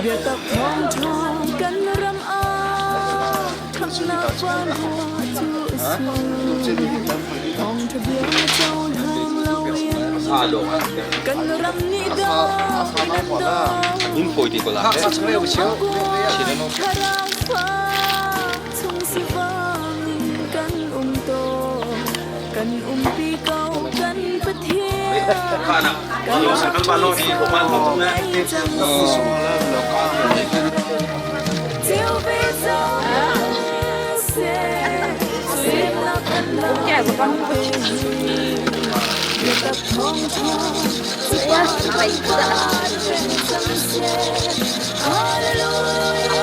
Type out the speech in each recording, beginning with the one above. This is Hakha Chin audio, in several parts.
Biatak thawngṭha kan ram ah ṭhatnak vanrua cu a sur. Thawngṭha bia cohlang loin kan ram nih dawh in an daw. Thlarau fa chung sivang in kan um tawn. Kan umpi ko kan Pathian. Kan ram ngei cang seh. Ceu ve cang seh. Semnak kan lai te hi. Biatak thawngṭha cu par peng cang seh. Hallelujah.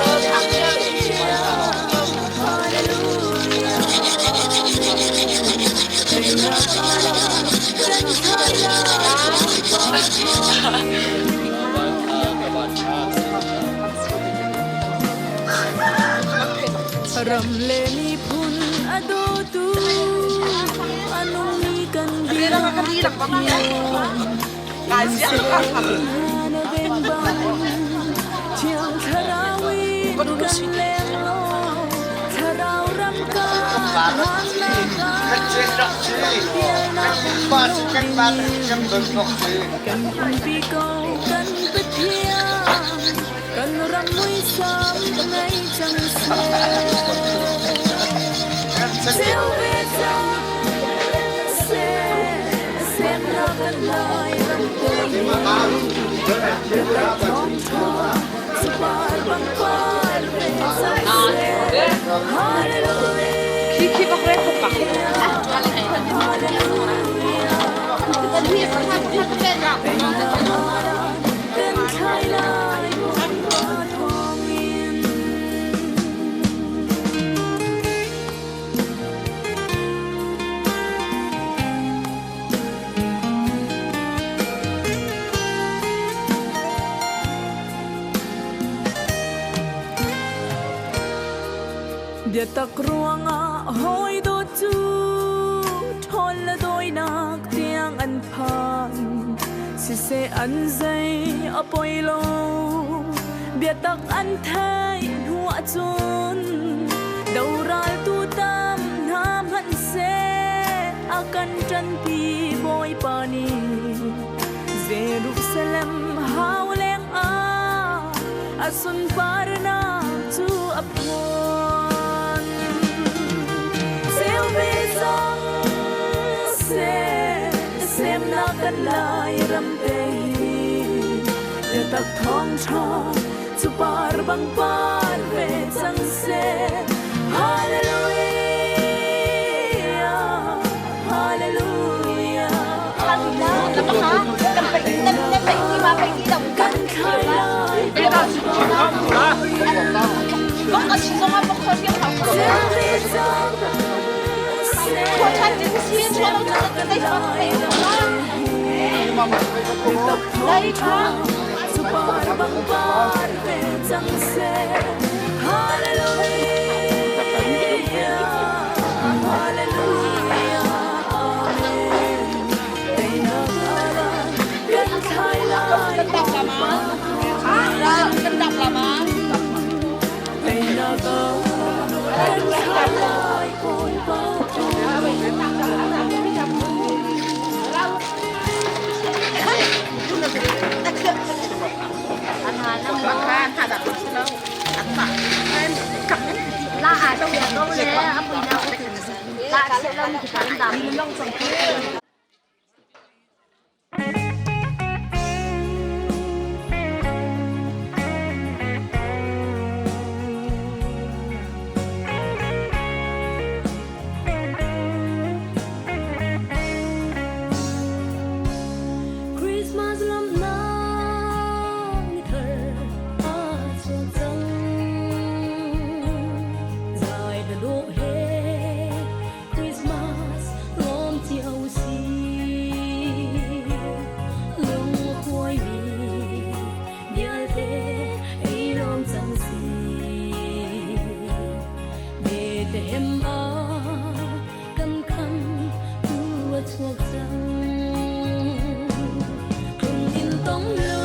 Hallelujah. Teinak ah kan thlai lai Bawipa thawngin. Ram le miphun a dawtu a nungmi kan biak Pathian. Innsen na veng bang Thiang Thlarau in kan leng law Thlarau ram kan hannak ah Bialnak ding kan umpi ko kan Pathian kan ram muisam ngei cang seh. Ceu ve cang seh semnak kan lai ram te hi biatak thawngṭha supar pangpar ve cang seh. Hallelujah. Hallelujah. Kan thlai lai Bawipa thawngin. Biatak ruangah hawi dawt cu ṭhawl le dawinak tiang an phan. Siseh an zei a poi lo, biatak an theih hnu ahcun doraltu tam hna hmanhseh a kan ṭanpi Bawipa nih. Jerusalem hau lengah a sunparnak cu a phuan. Ceu ve cang seh, semnak kan lai ram te hi. Biatak thawngṭha cu par bang par ve cang seh. Hallelujah, Hallelujah. Kan thlai lai Hallelujah, Hallelujah, Amen. Kan thlai lai Kan thlai lai Bawipa Christmas lawmhnak ni thar aa chuak cang. Zai hla dawh he Christmas lawm cio si. Lung a kuaimi vialte ei lawm cang si. Bethlehem ah kan kham tu a chuak cang. Tlung in tong lo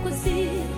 khuasik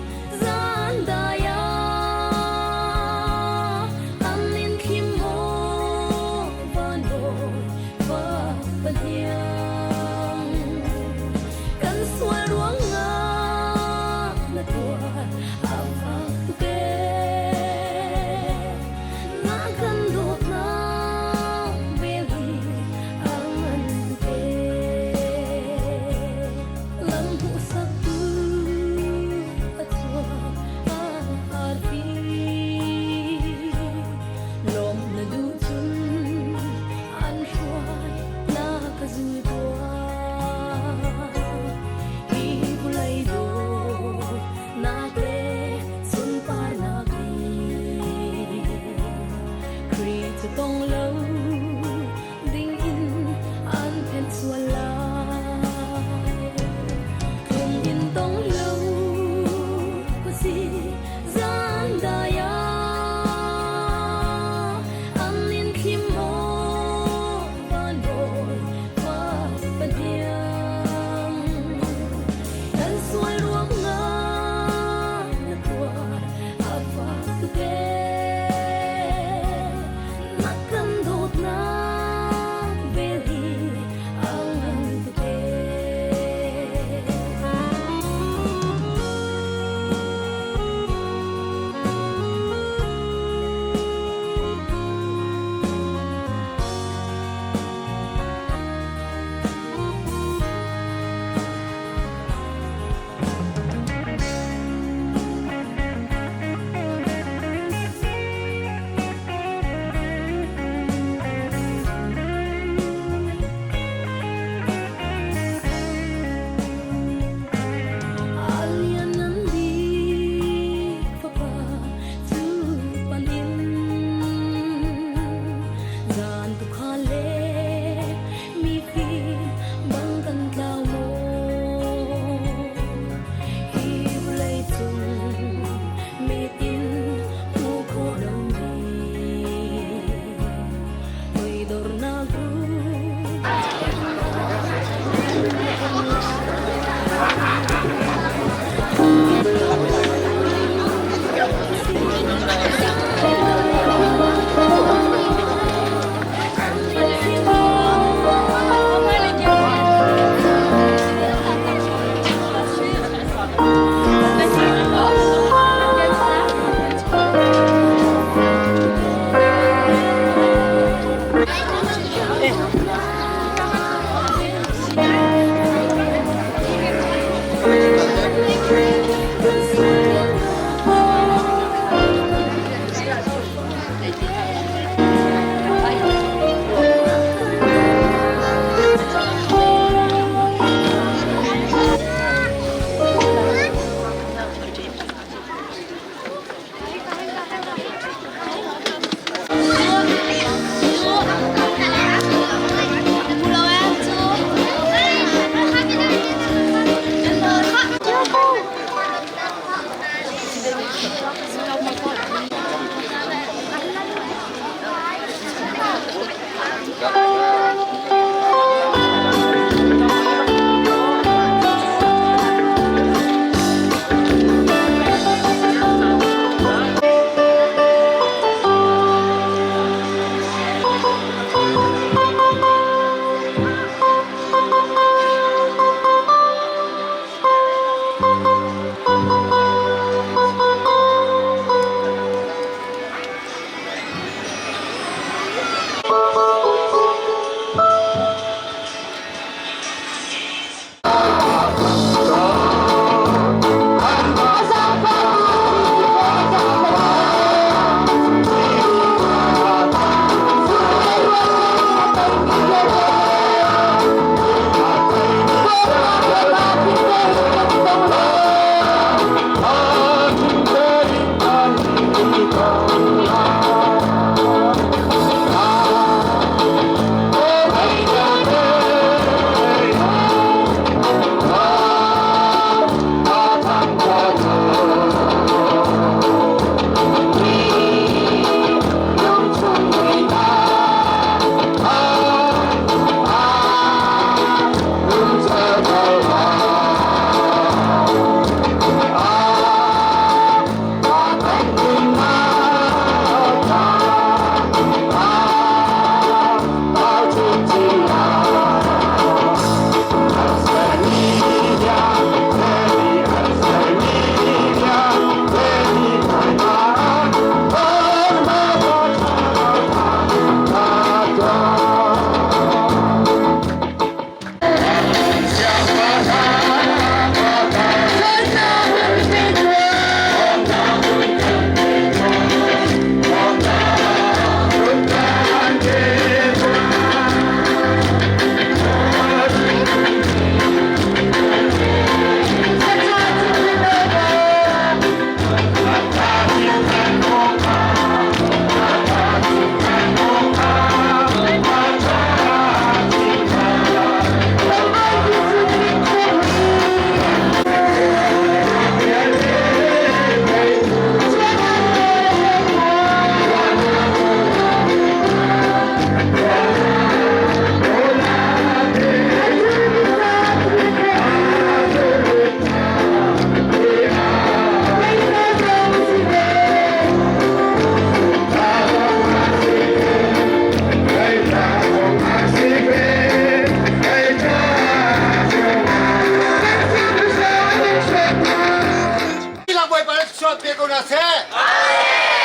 Thluachuah pe ko hna seh.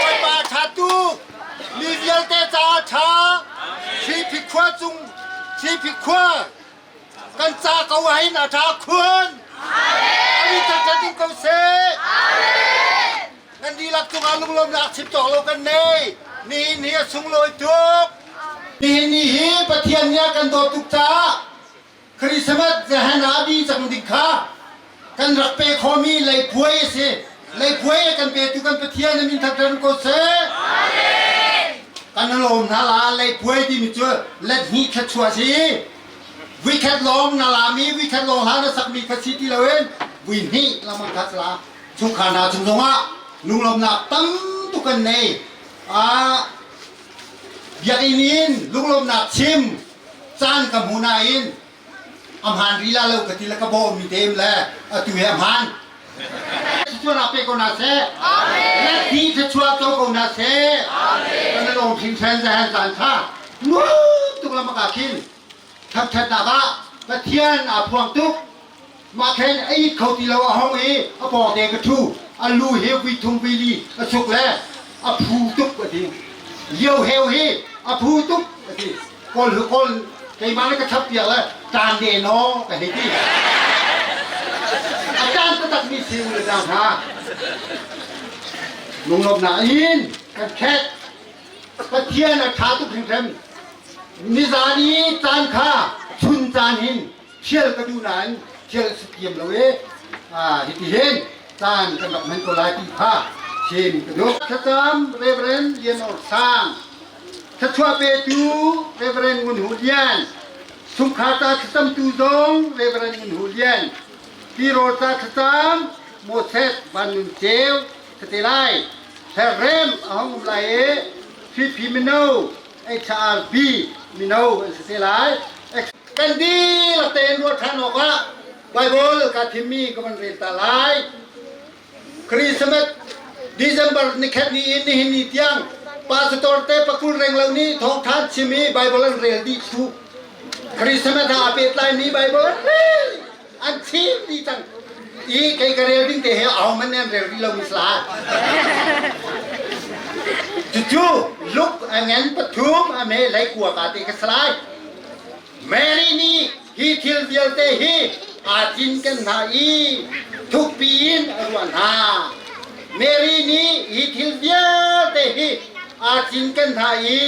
Bawipa a ṭha tuk. Mi vialte caah a ṭha. Hriphi khua cung Hriphi khua kan ca ko ahhin a ṭha khun. Amin thangṭhat ding ko seh. Nan dihlak cungah lunglawmnak chim cawk lo kan nei. Nihin hi a sunglawi tuk. Nihin ni hi Pathian nih a kan dawt tuk caah Christmas zahan ah bi cang ding kha kan rak pe khomi leikhuai a si. Leikhuai a kan petu kan Pathian a min thangṭhat ko seh. Kan lawm hna la leikhuai timi cu let hnih thluachuah si. Vuikhat lawng na lami vuikhat lawng hla na sakmi kha si ti loin vui hnih lamang kha la chungkhar hna chung zongah lunglawmnak tam tuk kan nei. Ah biakinn in lunglawmnak chim caan ka hmu nain a hmaan rih la lo ka ti le ka bawhmi te le atu he a hmaan. Thluachuahnak pe ko hna seh. Let hi thluachuah co ko hna seh. Kan lawm hringhran zahan caan kha nuam tuk lam ka khin thangṭhatnak ah Pathian aa phuang tuk. Mah khen a it kho ti lo a hong i a pawngte ka ṭhu. A lu hi vui thum vui li a suk le a phu tuk a ti. Lio heu hi a phu tuk a ti. Kawl hu kawl keimah le ka chap piak le ṭan de naw ka hei ti. A ṭan taktak mi si u le nau hna. Lunglawmhnak in kan ṭhet. Pathian a ṭha tuk hringhran. Nizan i caan kha chun caan hin thial ka duh nain thial a si thiam lo i hiti hin caan kan rak hman ko lai ti kha chim ka duh. Thlacam Reverend Lian Or Sang, thluachuah petu Reverend Ngun Hu Lian, chungkhar ca thlacamtu zong Reverend Ngun Hu Lian, tirawl ca thlacam Moses Van Nun Ceu thlate lai, Therrem a hong um lai i Hripi mino HRB mino an si te lai. Kan dihlak tein ruah ṭhan awkah Baibal kaa thimmi ka van rel ta lai. Christmas December nikhat ni in nihin ni tiang pastor te pakul reng lo nih thawngṭha chim i Baibal an rel dih thlu. Christmas ah aa pehtlaimi Baibal an rel an chim dih cang. I kei ka rel ding te he ahohmanh nih an rel rih lomi si lai. Cucu Luke a ngan pathum a me lei kua ka te ka si lai. Mary nih hi thil vialte hi aa cinken hna i thukpi in a ruah hna. Mary nih hi thil vialte hi aa cinken hna i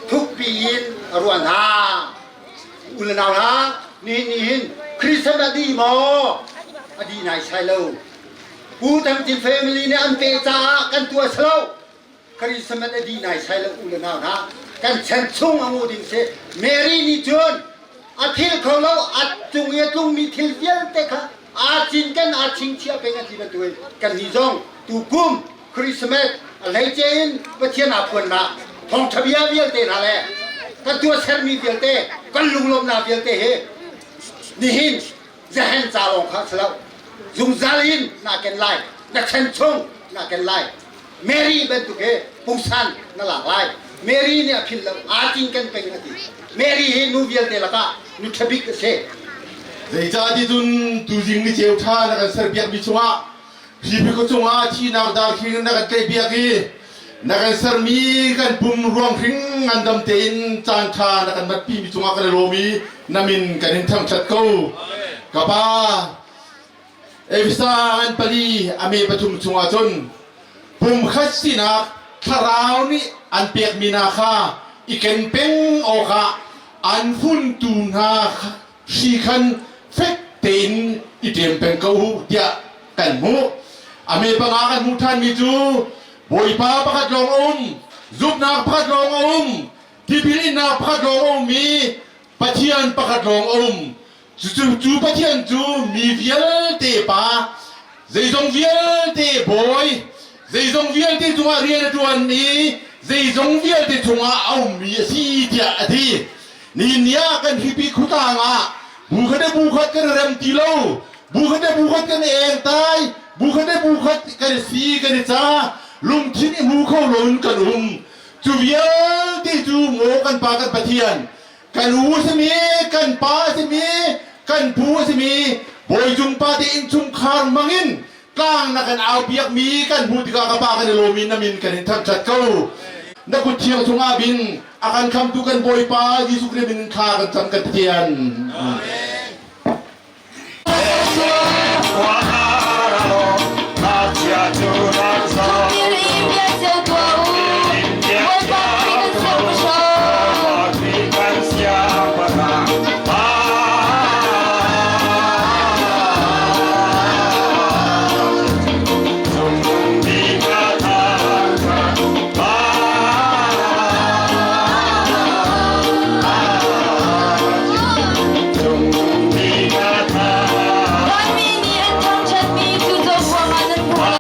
thukpi in a ruah hna. U le nau hna, nihin ni hin Christmas a dih maw? A dih naisai lo. Pu Thang Cin family nih an peh caah kan tuah si lo. Christmas a dih naisai lo u le nau hna. Kan chan chung a ngu ding si. Mary nih cun a thil kho lo, a cung i a tlungmi thil vialte kha aa cinken, aa chingchiah peng a ti bantukin kannih zong tukum Christmas a hleice in Pathian aa phuannak thawngṭha bia vialte hna le kan tuahsermi vialte kan lunglawmhnak vialte hi nihin zahen ca lawng kha si lo zungzal in naa ken lai na chan chung naa ken lai Mary bantuk hi pungsan na lak lai Mary nih a philh lo aa cinken peng a ti Mary hi nu vialte lakah nu ṭha bik a si Zeicahti cun tuzing ni ceu ṭha na kan serpiakmi chungah Hi ka cungah thihnak darkhing na kan tlaihpiak i na kan sermi kan pum ruanghring ngandam tein caan ṭha na kan matpimi cungah kan i lawm i na min kan in thangṭhat ko. Ka pa, Efesa ngan pali a me pathum chungah cun pumkhat sinak thlarau nih an pekmi hna kha i ken peng awkah an funtu hna hri khan fek tein i ṭem peng ko u tiah kan hmuh. A me panga kan hmuh ṭhanmi cu Bawipa pakhat lawng a um, zumhnak pakhat lawng a um, tipil innak pakhat lawng a um i Pathian pakhat lawng a um. Cucu cu Pathian cu mi vialte Pa, zeizong vialte Bawi, zeizong vialte cungah rian a ṭuan i zeizong vialte chungah a ummi a si tiah a ti. Nihin ni ah kan hipi khutlang ah bu khat le bu khat kan i rem ti lo. Bu khat le bu khat kan i engtai, bu khat le bu khat kan i si, kan i ca, lungthin i hmu kho loin kan um. Cu vialte cu maw kan Pa kan Pathian, kan u a simi, kan pa a simi, kan pu a simi, Bawicung Pa te innchungkhar hmangin Tlang na kan au piakmi kan hmuh tikah ka pa kan i lawm i na min kan in thangṭhat ko. Na kut thiang chungah bin a kan khamtu kan Bawipa Jesuh Khrih min in thla kan cam kan Pathian. Vanmi nih an thangṭhatmi cu ruangah nan hmuh.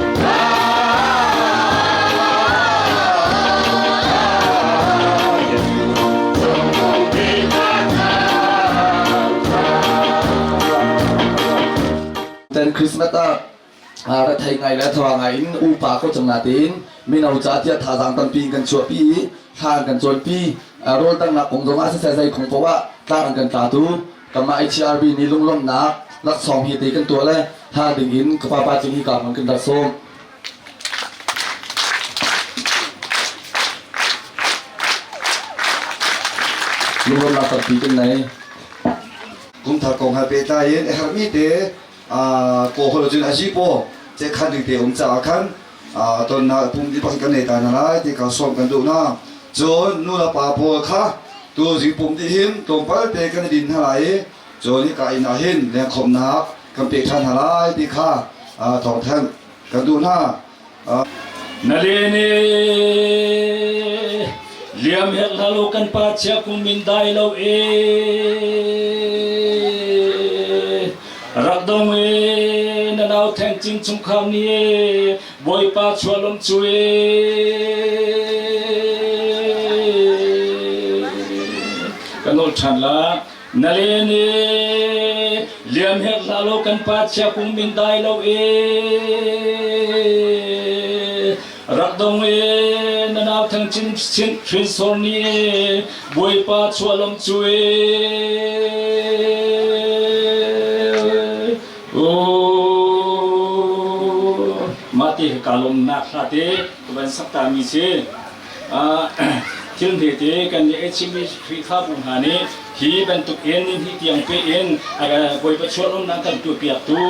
Ten Christmas ah rethei ngai le thawng ngai in upa ko cang natein mino ca tiah thazaang tampi in kan chuahpi i thla an kan cawnpi. Rawl dangnak kong zongah siseh zei kong poah ah tlang an kan tlatu kanmah HRB nih lunglawmhnak laksawng hi te kan tuah le hal ding in ka pa pa cing hi ka hmun kan rak sawm. Lunglawmhnak tampi kan nei. Kumthar kong he pehtlai in a herhmi te kawhol cun a zipaw ce khan ding te um caah khan tonnak pum di pakhat kan nei ta hna lai ti kha sawm kan duh hna. Cun nu le pa pawl kha tu zing pum dih hin tlawmpal te kan i din hna lai i cun hika inn ah hin lengkhawmnak kan pek ṭhan hna lai ti kha thawngthanh kan duh hna. Na len i liam herh hlah law kan pa chia kum in dai lo e rak dong e na nau theng cing chungkhar ni e Bawipa chuahlawm cu e ka nawl ṭhan la Na len i liam herh hlah law kan pa chia kung min dai lo e rak dong e na nau thang chin chin hrinsor ni e Bawipa chuahlawm cu e mah ti ka lawmnak hla te ka van sak ta mi si. Thil hmete kan nih a chimmi Khrihfabu hna nih hi bantuk in hi tiang pe in Bawipa chuahlawmnak kan tuahpiaktu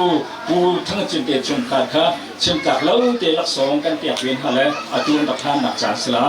Pu Thang Cin te chungkhar kha chimtlak lo te laksawng kan pek ve hna le atu an rak hlannak caan si la.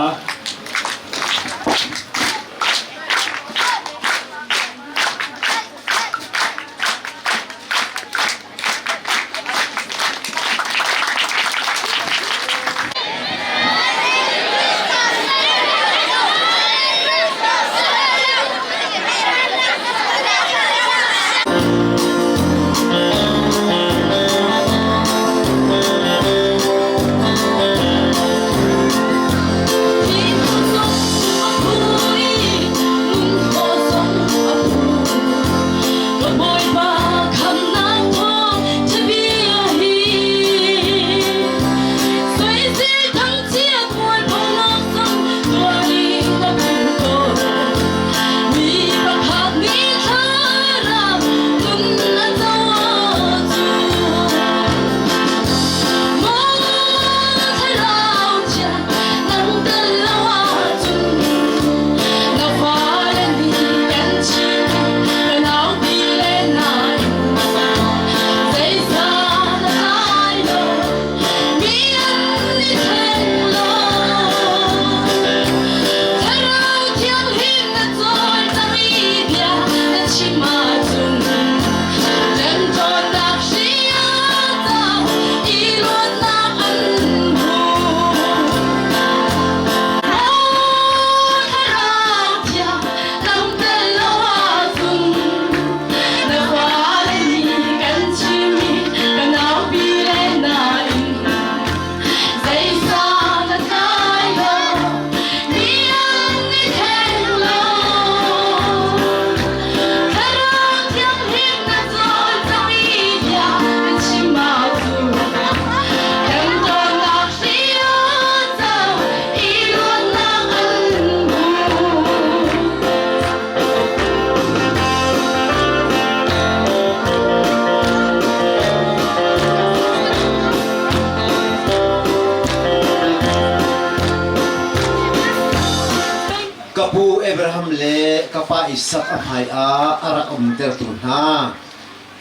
pu Abraham le ka pa Isak a hmai ah a rak umtertu hna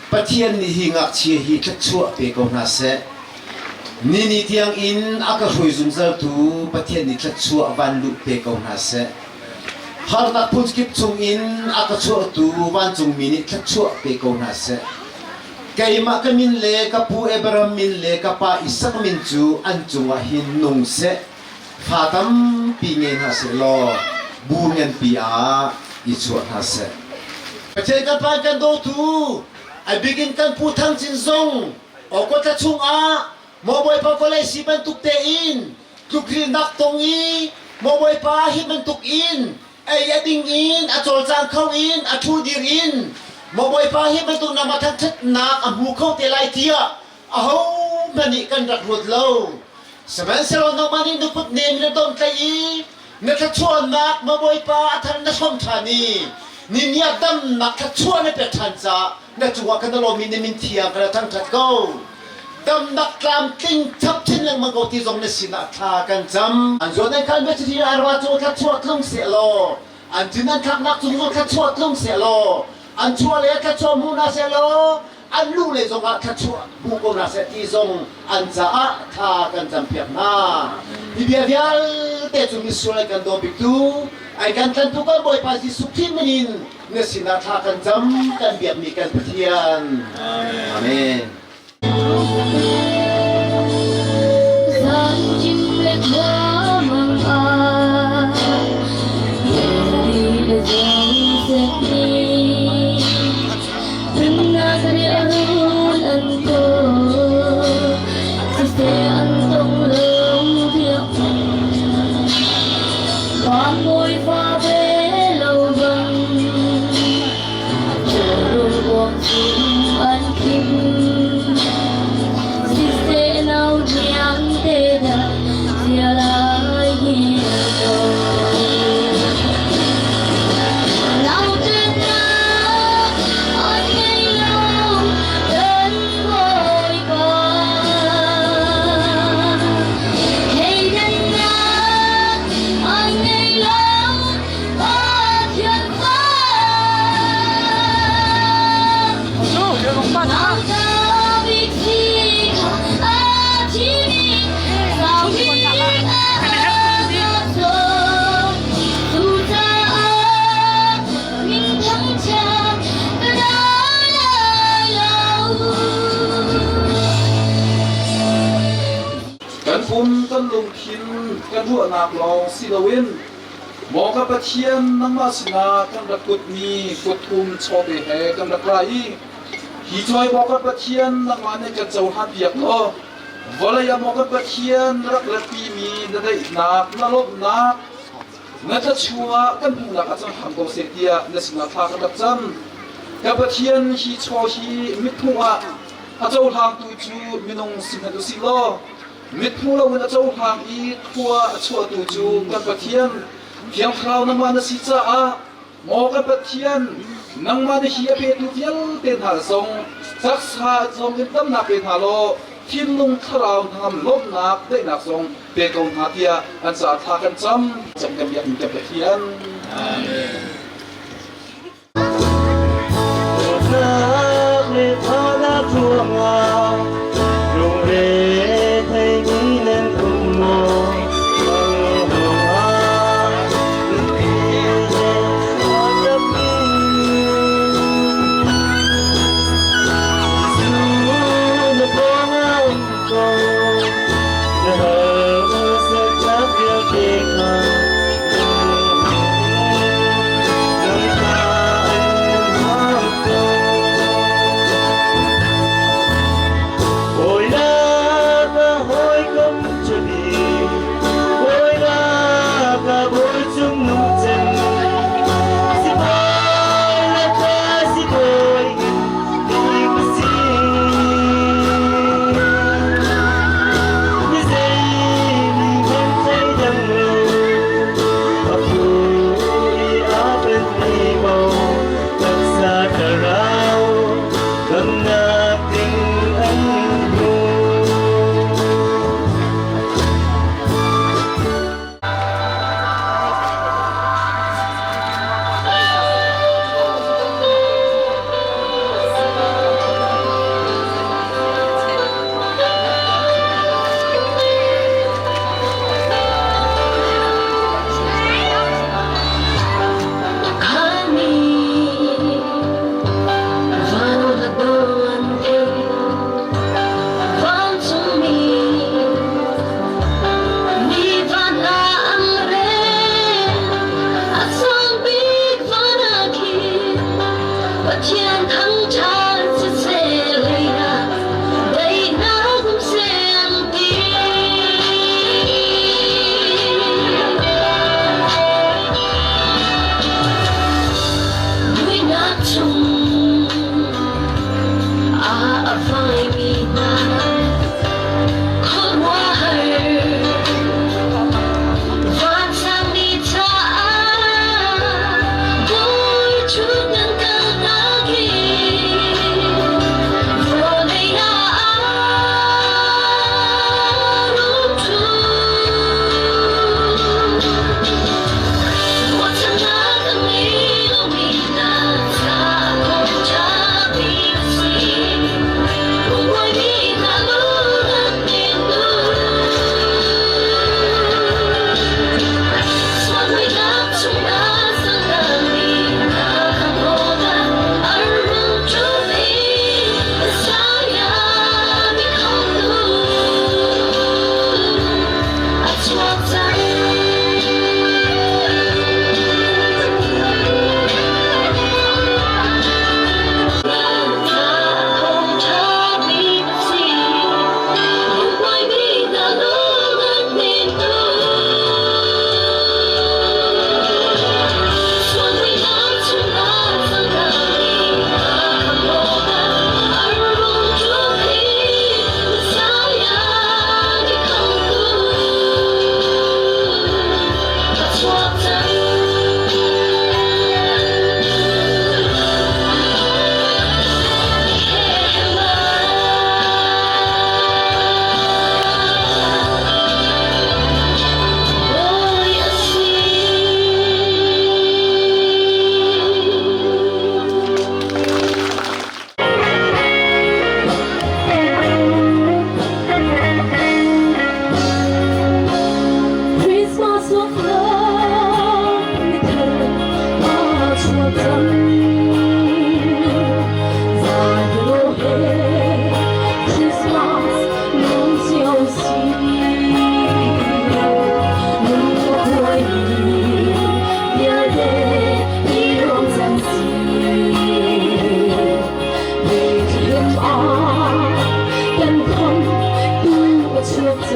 Pathian nih hi ngakchia hi thluachuah pe ko hna seh. Nini tiang in a ka hruai zungzaltu Pathian nih thluachuah van luh pe ko hna seh. Harnak phunkip chung in a ka chuahtu vancungmi nih thluachuah pe ko hna seh. Keimah ka min le ka pu Abraham min le ka pa Isak min cu an cungah hin nung seh. Fa tampi ngei hna seh law bu nganpi ah i chuah hna seh. Pathian kan Pa kan dawtu, a bik in kan Pu Thang Cin zong Awkawtla chungah maw Bawipa vawlei si bantuk tein tlukrilnak tong i maw Bawipa hi bantuk in ei a ding in a cawlcang kho in a ṭhu dir in maw Bawipa hi bantuk nama thangṭhatnak a hmu kho te lai tiah ahohmanh nih kan rak ruat lo. Sihmanhsehlaw nangmah nih na kut nem in na domhtlaih i na thluachuahnak maw Bawipa a thar na hrawm ṭhan i ni ah damnak thluachuah na pek ṭhan caah na cungah kan lawmmi na min thiang kan thangṭhat ko. Damnak tlamtling chap chin lengmang ko ti zong na sinah thla kan cam. An zuan an khan biachiti arva cu thluachuah tlung seh law an cin an thlaknak cung zong thluachuah tlung seh law an chuah le thluachuah hmu hna seh law an lu le zongah thluachuah hmu ko hna seh ti zong an caah thla kan campiak hna. Hi bia vialte cu misual ai kan daw biktu ai kan tlantu kan Bawipa Jesuh Khrih min in na sinah thla kan cam kan biakmi kan Pathian. Amen. Zancim le khua mang ah le zong ni Tunnak ri arun an ko Siseh an tong lo biak Van mawi fa ve lo bang Rung uang chung an khim Siseh nau hniang te dah Zia lai hi ko Nau ṭetnak an ngei lo kan Bawipa Thleidannak an ngei lo Pathian fa Nau ta bik si kha a thimi sau bik a cawm Cucaah min thangṭhat ka dai lai lo. Kan pum, kan lungthin, kan ruahnak lawng si loin maw ka Pathian nangmah sinah kan rak kutmi kutthum chawte he kan rak ra i hi cawi maw ka Pathian nangmah nih kan cohlan piak law vawlei ah maw ka Pathian na rak ratpimi na daihnak na lawmhnak na thluachuah kan hmuhnak ah cang hram ko seh tiah na sinah thla kan rak cam. Ka Pathian hi chaw hi mithmuh ah a cohlangtu cu minung si hmanh usih law mithmuh loin a cohlang i khua a chuahtu cu kan Pathian Thiang Thlarau nangmah na si caah maw kan Pathian nangmah na hi a petu vialte hna zong taksa zong in damnak pe hna law thinlung thlarau hnangam lawmhnak daihnak zong pe ko hna tiah an caah thla kan cam cam kan biakmi kan Pathian. Amen. Dawtnak le ṭhanak ruangah lungre theimi nan um maw? Ruangah le a ṭapmi Jesuh na pawngah um ko. Na harsatnak vialte kha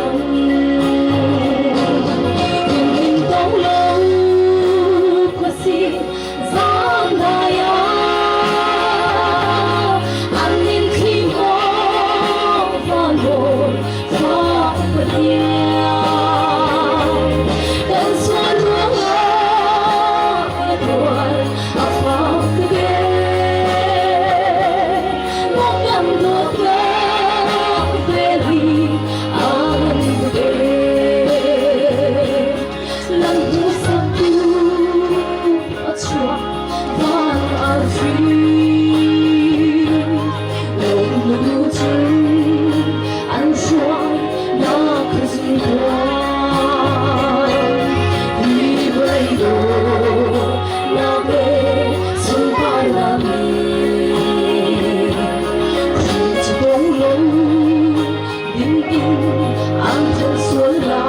cang. Him tong lo khuasik zan dai ah an in thim maw van bawi fa Pathian. Kan sual ruangah a tuar a fak tuk ee. Nang kan dawtnak vel hi a ngan tuk ee. Lam hmuhsaktu a chuak van arfi. Lawm na duh cun an hruai nak zungtuan. Hi vawlei dawtnak le sunparnak nih Khrih cu dong lo ding in an thanh sual lai.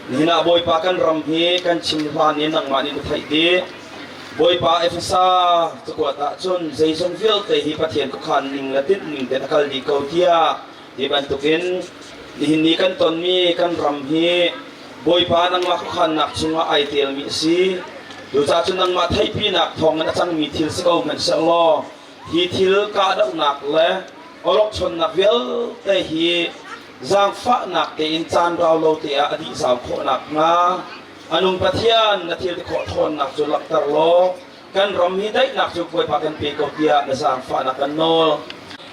Nihin ah Bawipa kan ram hi kan chim hlan in nangmah nih na theih dih. Bawipa Efesa cakuat ah cun zeizong vialte hi Pathian khuakhan ning le tinh ning tein a kal dih ko tiah ti bantukin nihin ni kan tonmi kan ram hi Bawipa nangmah khuakhannak chungah ai telmi a si. Cucaah cun nangmah theihpinak thawngin a cangmi thil si ko hmanhsehlaw hi thil kahdohnak le awlokchonnak vialte hi zaangfahnak tein caan rau lo te ah a dih zau khawh nakhnga a nung Pathian na thil ti khawh ṭhawnnak cu langhter law kan ram hi daihnak cu Bawipa kan pe ko tiah na zaangfahnak kan nawl.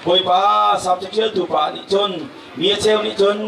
Bawipa Salm caṭialtu pa nih cun mi a cheu nih cun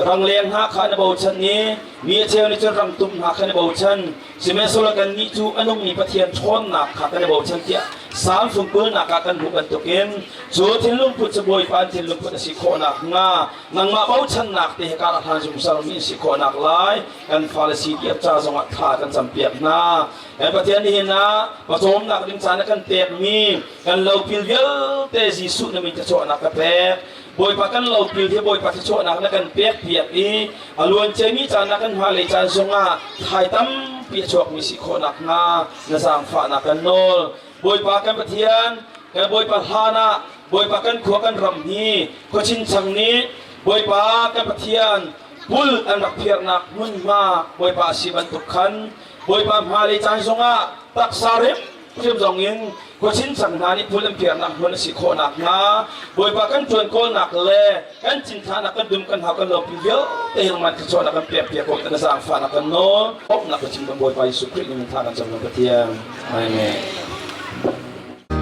rangleng hna kha na bochan i mi a cheu nih cun rangtum hna kha na bochan. Sihmanhsehlaw kannih cu a nungmi Pathian ṭhawnnak kha kan i bochan tiah Salm fungkulnak ah kan hmuh bantukin cu thinlungput cu Bawipa an thinlungput a si khawh nakhnga nangmah bochannak te he kar a hlan zungzalmi an si khawh naklai kan fale CDF ca zongah thla kan campiak hna. Kan Pathian nihin ah pawcawmnak ding caan a kan pekmi kan lopil vialte Jesuh na min thluachuahnak ka pek. Bawipa kan lopil hi Bawipa thluachuahnak na kan pek piak i a luan ciami caan ah kan hmailei caan zongah thai tampi a chuakmi si khawh nakhnga na zaangfahnak kan nawl. Bawipa kan Pathian, kan Bawipa hlan ah Bawipa kan khua kan ram hi khuachin chang nih Bawipa kan Pathian pul an rak phiarnak hmunhma Bawipa a si bantuk khan Bawipa hmailei caan zongah taksa rem hrim zong in khuachin cang hna nih phul an phiarnak hmun a si khawh nakhnga Bawipa kan ṭuan kawlnak le kan cinthlahnak kan dum kan hau kan lawmpi vialte hi nangmah thluachuahnak kan pek piak ko na zaangfahnak kan nawl bawmhnak ka chim kan Bawipa Jesuh Khrih nih tha kan cam Pathian. Amen.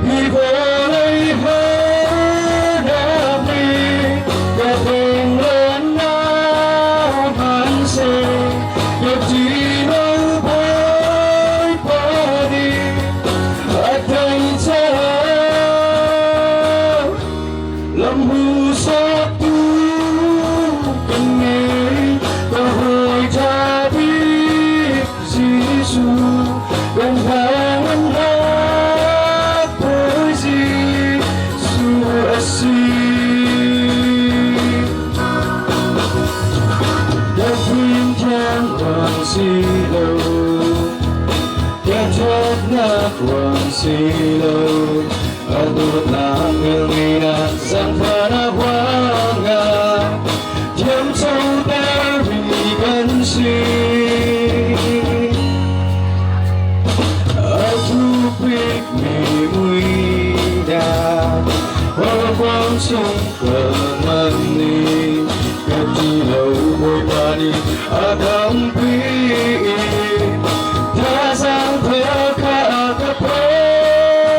Hi vawlei harnak nih ka penglennak an seh, ka ṭih lo Bawipa nih a theih caah lam hmuhsaktu kan ngei, ka hawi ṭha bik Jesuh kan hnangamnak Bawi Jesuh a si. Ka fimthiam ruang si lo, ka ṭhatnak ruang si lo, a dawtnak ngelngeihnak zaangfahnak ruangah thiamcoter mi kan si. A thupik mi muidah Hawikom chung ka ngan ni ka ti lo Bawipa nih a kampi thazaang thar kha a ka pek.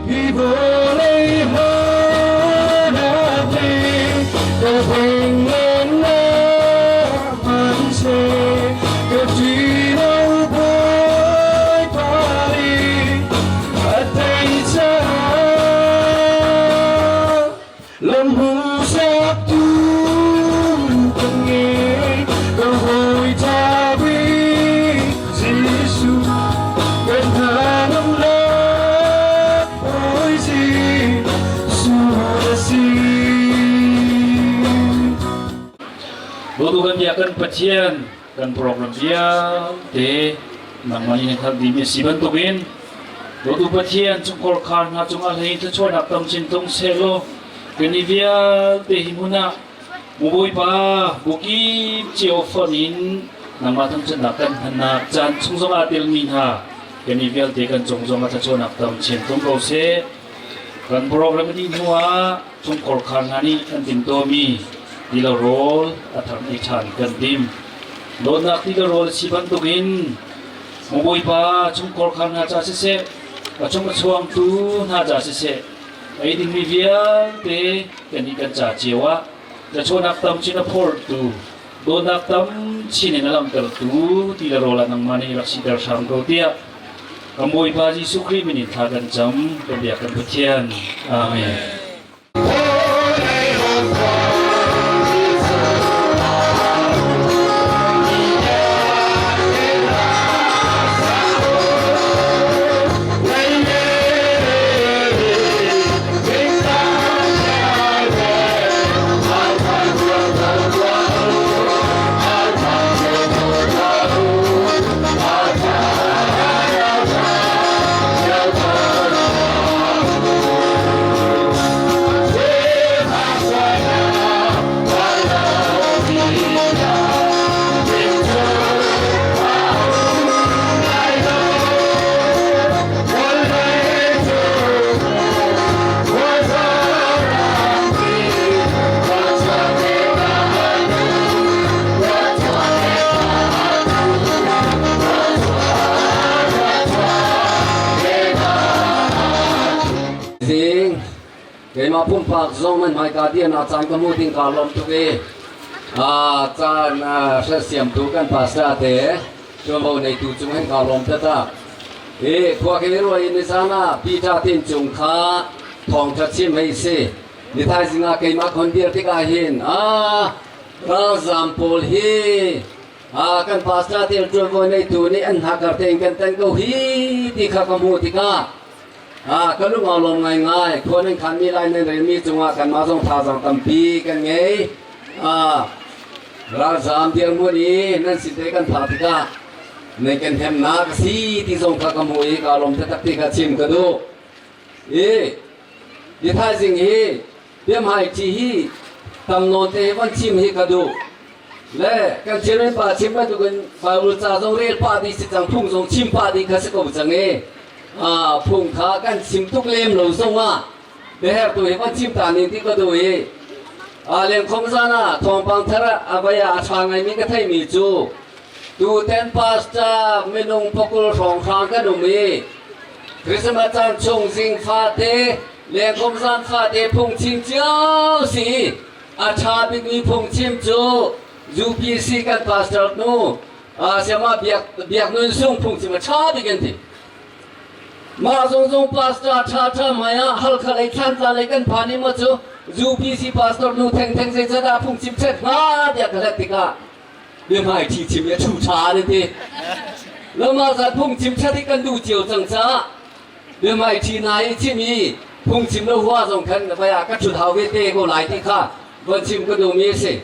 Hi vawlei harnak nih ka penglennak hmanhseh ka ṭih lo Bawipa nih a tei caah lam hmuhsaktu. Dawtu kan bia kan Pathian kan program vialte nangmah nih na hngalh dihmi a si bantukin dawtu Pathian chungkhar khar hna cungah hlei thluachuahnak tam chin tlung sehlaw kan i vialte hi hmun ah Bawipa bukip cio fonh in nangmah thangṭhatnak kan hmannak caan chung zongah telmi hna kan i vialte kan cung zongah thluachuahnak tam chin tlung ko seh. Kan program a dih hnuah chungkhar khar hna nih an timtuahmi ti le rawl a thar ei ṭhan kan tim. Dawtnak ti le rawl a si bantukin Bawipa chungkhar khar hna ca siseh, a chung a chuangtu hna ca siseh, ei dingmi vialte kan i kan ca cio ah thluachuahnak tam chin a phortu, dawtnak tam chin in a langhtertu ti le rawl ah nangmah nih rak siter hram ko tiah kan Bawipa Jesuh Khrih min in thla kan cam, kan biak kan Pathian. Amen. Zing keimah pumpak zong nan hmaika dirnak caan ka hmu ding kaa lawm tuk i caan siamtu kan pastor te ṭuanvo neitu cung hin kaa lawm taktak. Hi khua ke ruai in nizan ah Peter tin cung kha thawngṭha chim hei si. Ni thaizing ah keimah khon dir tikah hin ah ralzaam pawl hi ah kan pastor te ṭuanvo neitu nih an hnakar tein kan tan ko hi ti kha ka hmuh tikah ah ka lung aa lawm ngaingai. Khua nan khanmi lai nan relmi cungah kanmah zong thazaang tampi kan ngei. Ah ralzaam dirhmun i nan sin te kan phak tikah nan kan hnemnak a si ti zong kha ka hmuh i kaa lawm taktak ti kha chim ka duh. I ni thaizing hi biamhai ṭhi hi tam nawn te van chim hi ka duh. Le kan chairman pa chim bantukin Bible ca zong rel pah dih si cang phung zong chim pah dih kha si ko cang i phung kha kan chim tuk lem lo zong ah biahertu hi van chim ta ning ti ka duh i lengkhom zan ah thawngpang thar a vai ah a ṭha ngaimi ka theimi cu tuten pastor minung pakul hrawnghrang kan um i Christmas caan chung zing fate lengkhom zan fate phungchim cio si a ṭha bikmi phungchim cu UPC kan pastor nu siama biak biak nun sung phungchim a ṭha bik an ti Mah zungzung pastor ṭhaṭha hmai ah Halkha lei Thlantlang lei kan phan i maw cu UPC pastor nu thengtheng zeicadah phungchim ṭhet hnga tiah ka hlat tikah biahmai ṭhi chim i a ṭhu ṭha an ti. Lamah zat phungchim ṭhat hi kan duh cio cang caah biahmai ṭhi hna i chim i phungchim lo hua zong khan vai ah ka ṭhut hau ve te ko lai ti kha von chim ka duhmi a si.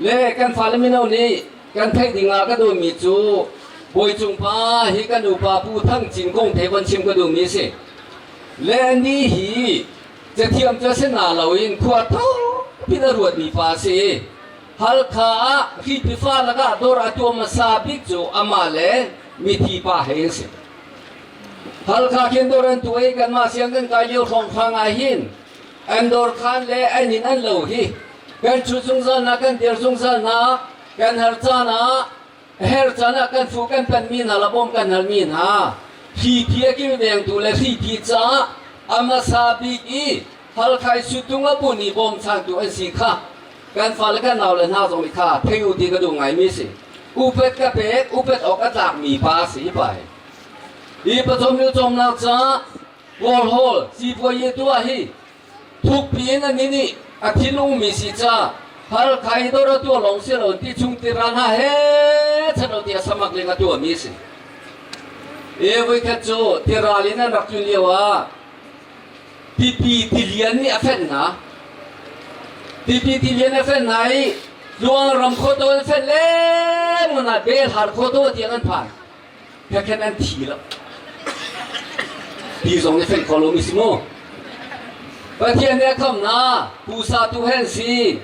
Le kan fale mino nih kan theih ding ah ka duhmi cu Bawicung pa hi kan upa Pu Thang Cin kong te von chim ka duhmi a si. Le ni hi cathiam cu a si na loin khua thokpin a ruatmi pa a si i Halkha ah hripi fa lakah dawr a tuah hmasa bik cu amah le mithi pa he an si. Halkha khin dawr an tuah i kanmah siang kan kai lio hrawnghrang ah hin an dawr khan le an inn an lo hi kan ṭhu zungzal hna kan dir zungzal hna kan har caan ah her caan ah kan fu kan panmi hna la bawm kan halmi hna hripi a kilvengtu le hripi caah a hmasa bik i halkhai suttung a bun i bawmchantu an si kha kan fale kan naule hna zong nih kha thei u ti ka duh ngaimi si upet ka pek upet awk a tlakmi pa si hi pa hi hi pathum lu cawmnak caah Kawlhawl sipuayi tuah hi thukpi in an nih a thinungmi si ca Halkha i dawr a tuah lawng si lo ti chung tiral hna he chan lo tiah samak ling a tuahmi si. E voikhat cu tiral in an rak tlun lio ah tipi tilian nih a fenh hna. Tipi tilian a fenh hna i Tluang ram khuato an fen lengmang ah Belhar khuato tiang an phan. Phekhen an thi lo. Ti zong nih fen kho lomi si mu. Pathian nih a kham hna, pusa tu hen si.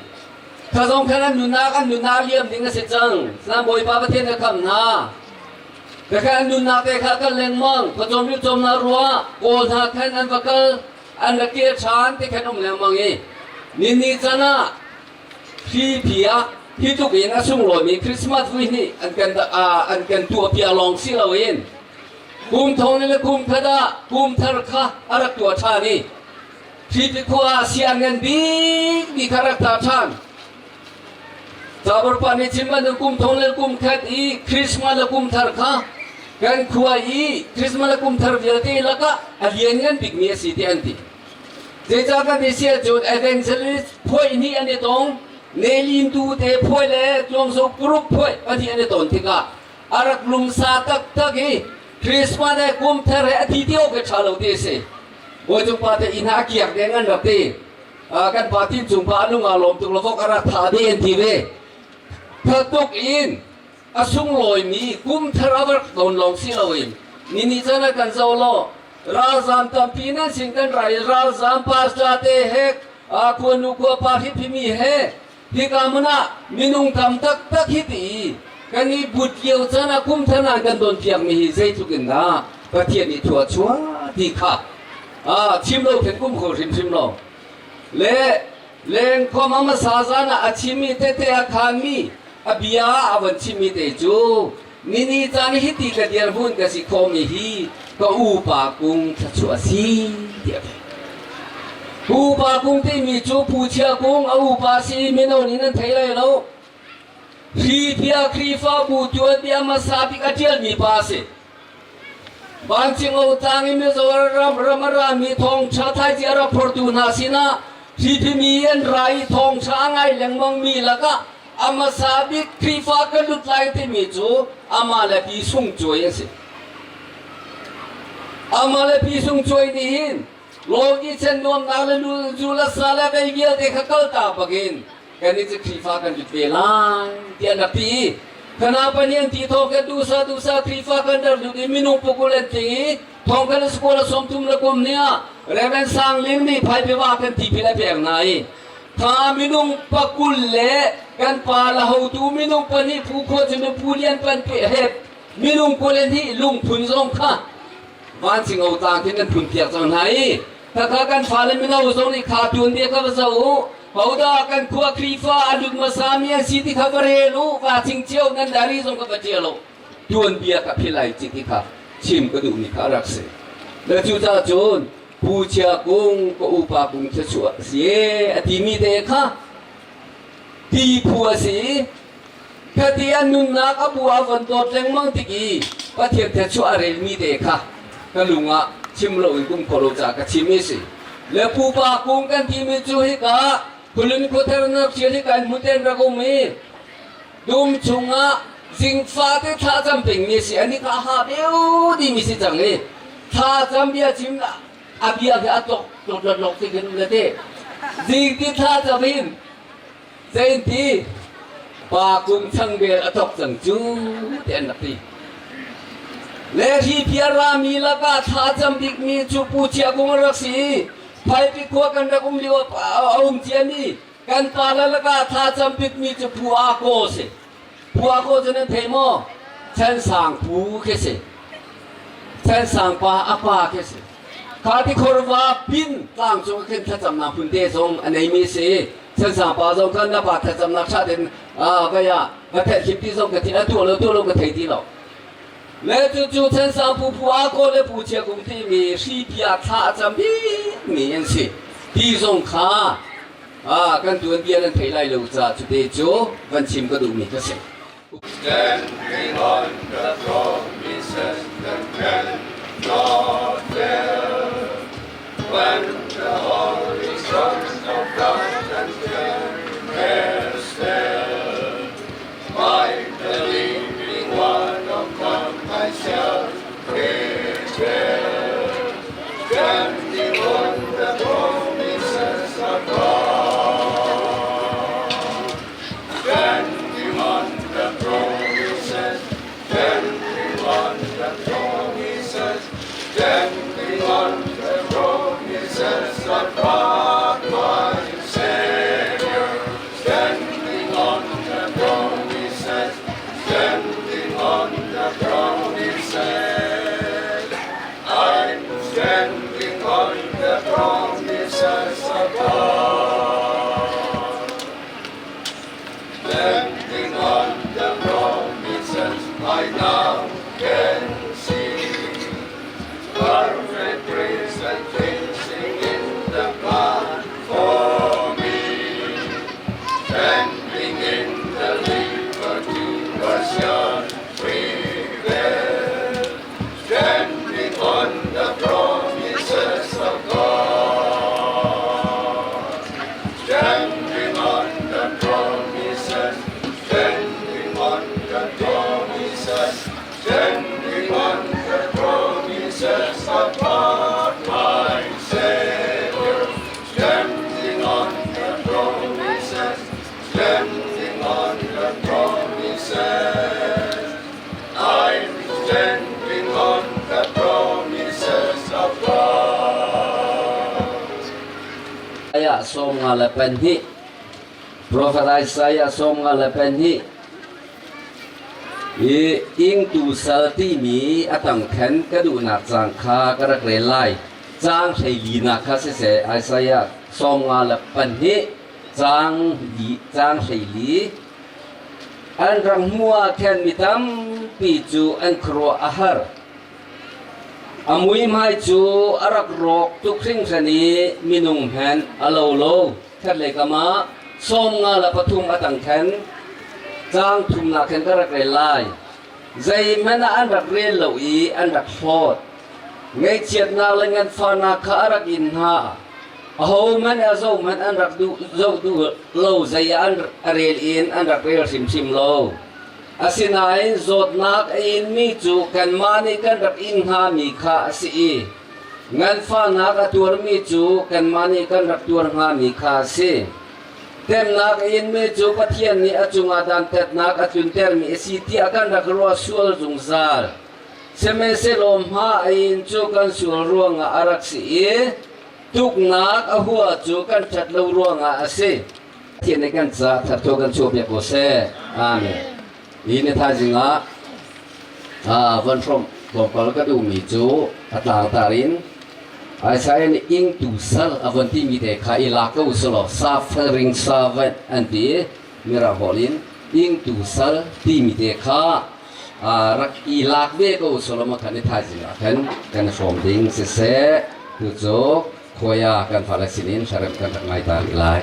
Kha zong khan an nunnak an nunnak liam ding a si cang. Sinan Bawipa Pathian nih a kham hna. Kha an nunnak te kha kal lengmang, khuacawm rilcawm hna ruah, kawl hna khan an va kal, an ra kir ṭhan ti khan um lengmang i nini can ah hi phi ah hi tluk in a sunglawimi Christmas vui nih an kan an kan tuahpiak lawng si loin kum thong le kum khat ah kum thar kha a rak tuah ṭhan i hi ti khua ah siang ngan bik mi kha rak tla ṭhan. Cabar pa nih chim bantuk kum thong le kum khat i Christmas le kum thar kha kan khua i Christmas le kum thar vialte lakah a lianngan bikmi a si ti an ti. Zeicah kan ti si ahcun evangelist phuai nih an i tong, Nelin tu te phuai le Tluangso group phuai pahnih an i ton tikah a rak lungsa taktak i Christmas le kum thar he a thi ti awk he ṭha lo ti a si. Bawi pa te inn ah a kiak deng an rak ti. Kan pa tin cung pa lung aa lawm tuk lo vok a rak tha de an ti ve. Thatuk in a sunglawimi kum thar a rak don lawng si loin nini chan ah kan zo law ralzam tampi nan sin kan rai ralzam pastor te he khua nu khua pa hriphimi he hika hmun ah minung tam taktak hi ti kan i but lio chan ah kum thar nan kan don piakmi hi zeitluk in dah Pathian nih thua chua ti kha chim lo khin kum kho hrimhrim lo le leng khua hmasa zan ah a chimmi tete a khanmi a bia a von chimmi te cu nini caan hi ti ka dirhmun ka si khomi hi ka upa kung thluachuah a si tiah a ti. Upa kung timi cu Pu Chia Kung a upa si mino nih nan thei lai lo. Hi bia Khrihfabu tuanbia hmasa bik a ṭialmi pa a si. Vancung tlang i Mizoram ram a rami thawngṭha thlaici a rak phortu hna sinah hriphimi an ra i thawngṭha a ngai lengmangmi lakah a hmasa bik Khrihfa kan lut lai timi cu amah le pi Sung Cuai an si. Amah le pi Sung Cuai nih hin lawki chen nuamnak le zu le sa le vei vialte kha kaltak bakin kan i Khrihfa kan lut ve lai tiah an rak ti i kana panian ti thawng kan dusa dusa Khrihfa kan rak lut i minung pukul an tling i thong kan school a sawmthum le kum ni ah Reverend Sang Ling nih phaipiwa kan tipil a pek hna i tha minung pakul le kan pa la hotu minung pahnih phu khua cu pu lian pan pe he minung kul hi lungphun zong kha vancing o tlang khin kan phun piak cang hna i khakha kan fale mino zong nih kha tuan bia kha va zo u hodah kan khua Khrihfa a lut hmasa mi an si ti kha va rel u va thing cio nan dari zong kha va ṭial u tuan bia kha philai ci ti kha chim ka duhmi kha rak si le cu ca cun Pu Chia Kung ka upa kung thluachuah si a timi te kha ti phu a si Khati an nunnak a bu a von dawt lengmang tik i Pathian thluachuah a relmi te kha ka lung ah chim loin kum kho lo caah ka chim i si. Le pupa kung kan timi cu hika Kulun khuathar nak ṭhial hika in hmuten rak um i dum chungah zingfa te thla cam pengmi a si. Ani kha ha deuh dimi si cang i thla cam bia chim a bia khi a tlok tlok lok lok ti khin um le te. Zing ti thla cam in Zeinti pa kum changbel a thok cang cu ti an rak ti. Le hi piarami lakah thla cam bikmi cu Pu Chia Kung a rak si i Phaipi khua kan rak um lio a um ciami kan pa le lakah thla cam bikmi cu Pu A Kaw si. Pu A Kaw cu nan thei maw? Chan Sang Pu khi si. Chan Sang pa a pa khi si. Kha tikhor va pin tlang cung khin thlacamnak phun te zong a neimi si. Chansang pa zong khan na pa thlacamnak ṭha tein vai ah va theih hlim ti zong ka thi a tuah lo tuah lo ka thei ti lo. Le cucu Chansang pu pu a ko le pu chia kung timi hri bia thla a cam bikmi an si. Ti zong kha kan tuanbia nan thei lai lo ca cute cu van chim ka duhmi ka si. Standing on the promises that cannot fail. When the holy sons of God and can by the living word of God myself prevail. Standing on the promises of God. Standing on the promises I now can see. Perfect grace and cleansing in the blood for me. Standing in the liberty was prevail. Standing on the promises of God. Standing on the promises, standing on the promises, standing on the promises of God, my Savior. Standing on the promises, standing on the promises. I'm standing on the promises of God. Isaiah 52 Prophet Isaiah 52 i ingtu sal timi a tang khen ka duhnak cang kha ka rak rel lai. Caang 14nak kha siseh Isaiah 52 caang li caang 14 an rak hmuh ah khan mi tampi cu an khuaruah a har. A muihmai cu a rak rawk tuk hringhran i minung hmanh a lo lo. Khatlei kam ah 53 a tang khan caang thumnak khan ka rak rel lai. Zeihmanh ah an rak rel lo i an rak hlawt. Ngaihchiatnak le nganfahnak kha a rak in hna. Ahohmanh a zohhmanh an rak duh zoh duh lo zei ah an rel in an rak rel hrimhrim lo. Asinain zawtnak a inmi cu kanmah nih kan rak in hngami kha a si i nganfahnak a tuarmi cu kanmah nih kan rak tuar hngami kha a si. Temnak a inmi cu Pathian nih a cungah dantatnak a tluntermi a si tiah kan rak ruah sual zungzal. Sihmanhsehlaw hma a in cu kan sual ruangah a rak si i tuknak a hua cu kan ṭhat lo ruangah a si. Pathian nih kan caah thatho kan chuah piak ko seh. Amen. Hi ni thaizing ah von hrawmh tlawmpal ka duhmi cu a tlangtar in Isaiah nih ingtu sal a von timi te kha i lak ko usulaw suffering servant an ti mirang holh in ingtu sal timi te kha rak i lak ve ko usulaw ma khan i thaizing ah khan kan hrawm ding siseh tu cu Khuai ah kan fale sinin hlarem kan rak ngai ta rih lai.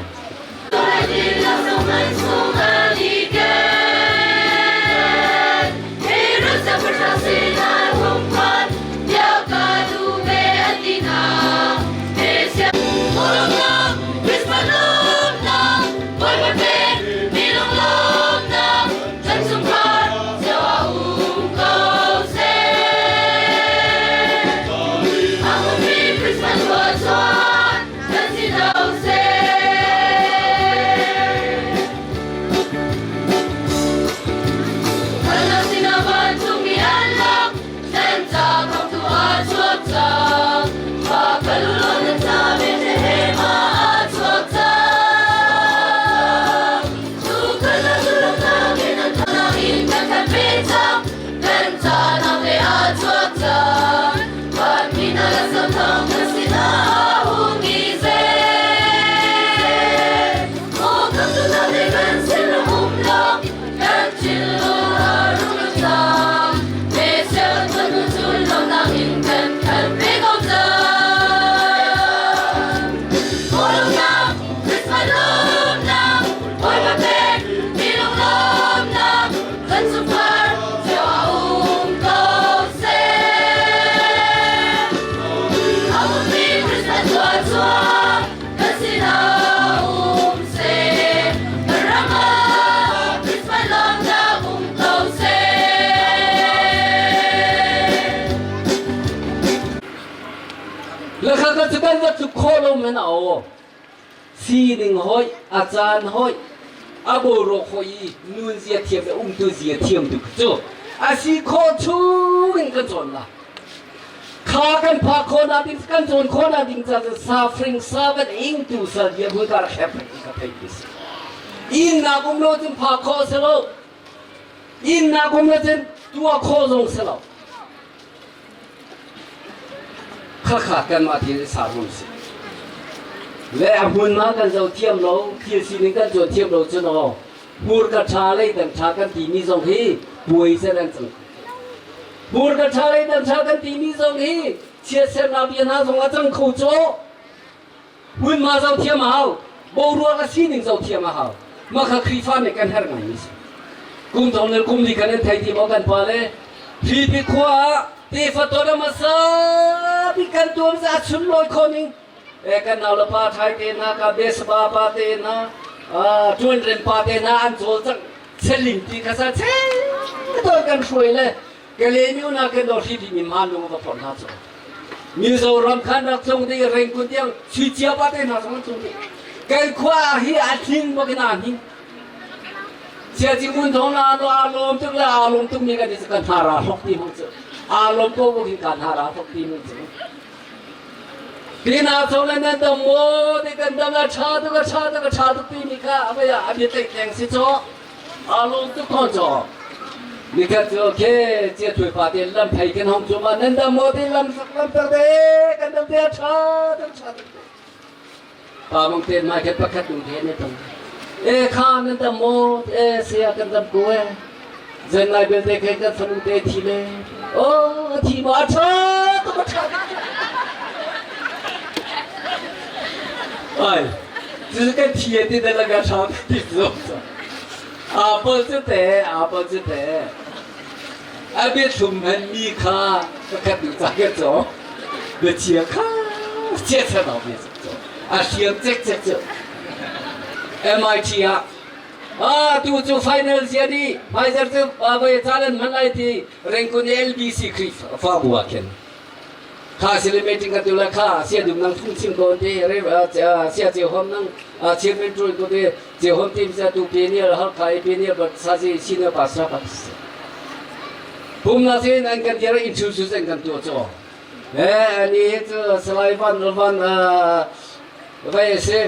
Lakha cu kan va tluk khawh lo men a aw. Sining hoi, a caan hoi, a boruak hoi i nun zia thiam le umtu zia thiam tu cu a si khawh chung in kan cawn la. Kha kan phak khawh nak ding kan cawn khawh nak ding ca cu suffering servant ing tu sal dia hmun ka rak hep ti ka theih ti si. Innak um lo cun phak khawh si lo. Innak um lo cun tuah khawh zong si lo. Khakha kanmah thil sarhmun si. Le a hmunhma kan zoh thiam lo, thil sining kan cawn thiam lo cun aw. Hmurka ṭha leidang ṭha kan timi zong hi puai zen an cang. Hmurka ṭha leidang ṭha kan timi zong hi chiatsernak bia hna zong a cang kho caw. Hmunhma zoh thiam a hau. Boruak a sining zoh thiam a hau. Mah kha Khrihfa nih kan herh ngaimi si. Kum thong le kum li kan in thei ti maw kan pa le Hripi khua ah tefa ton a hmasa bik kan tuam a chunlawi kho ning e kan nau le pa thai te hna ka besaba pa te hna tuan rem pa te hna an cawl cang cheling ti kha sa che ton kan hruai le Kalaymyo na kan do hripi mi man lung va phorh hna cu Mizoram khan rak cung ding rengkun tiang sui cia pa te hna zong an cung ding kan khua hi a thing bak in a hning sia ci mun thong na no a lom tuk le a lom tuk mi kan kan hna ra hlok ti hong cu a lom ko ko hin kan hna ra hlok ti hong cu Tina chong le nan dam maw ti kan dam la tha tuk a tha tuk a tha tuk ti mi kha a vaya a bia tleih tleng si chaw a lom tuk ko chaw nikhat cu ke cia thui pa te lam phei kan hong cu ma nan dam maw ti lam sak lam tak te kan dam te a tha tuk tha tuk pa mong te mai khat pakhat tung the ne tong e kha nan dam maw e sia kan dam ko e zen lai bel te khe kan fanu te thi le o thi ma tha tuk tha ai cu kan thi ti de la ga tha ti zo Apple cu te apple cu te a bia thlum hen mi kha pakhat nu ca ka caw bia chia kha chia chia dau bia caw a hriam cek cek cu MIT ah ah tu cu final zia di Pfizer cu voi challenge man lai ti Rengkun LBC Khrihfabu ah khin Kha sile meeting kan tu la kha sia dum nang phung chim ko te re sia che hom nang chairman tul ko te che hom team sia tu pioneer har khai pioneer but sa si senior pastor pa pum na sin an kan tiara introduce an kan tu cho eh ani chu salai van van vai se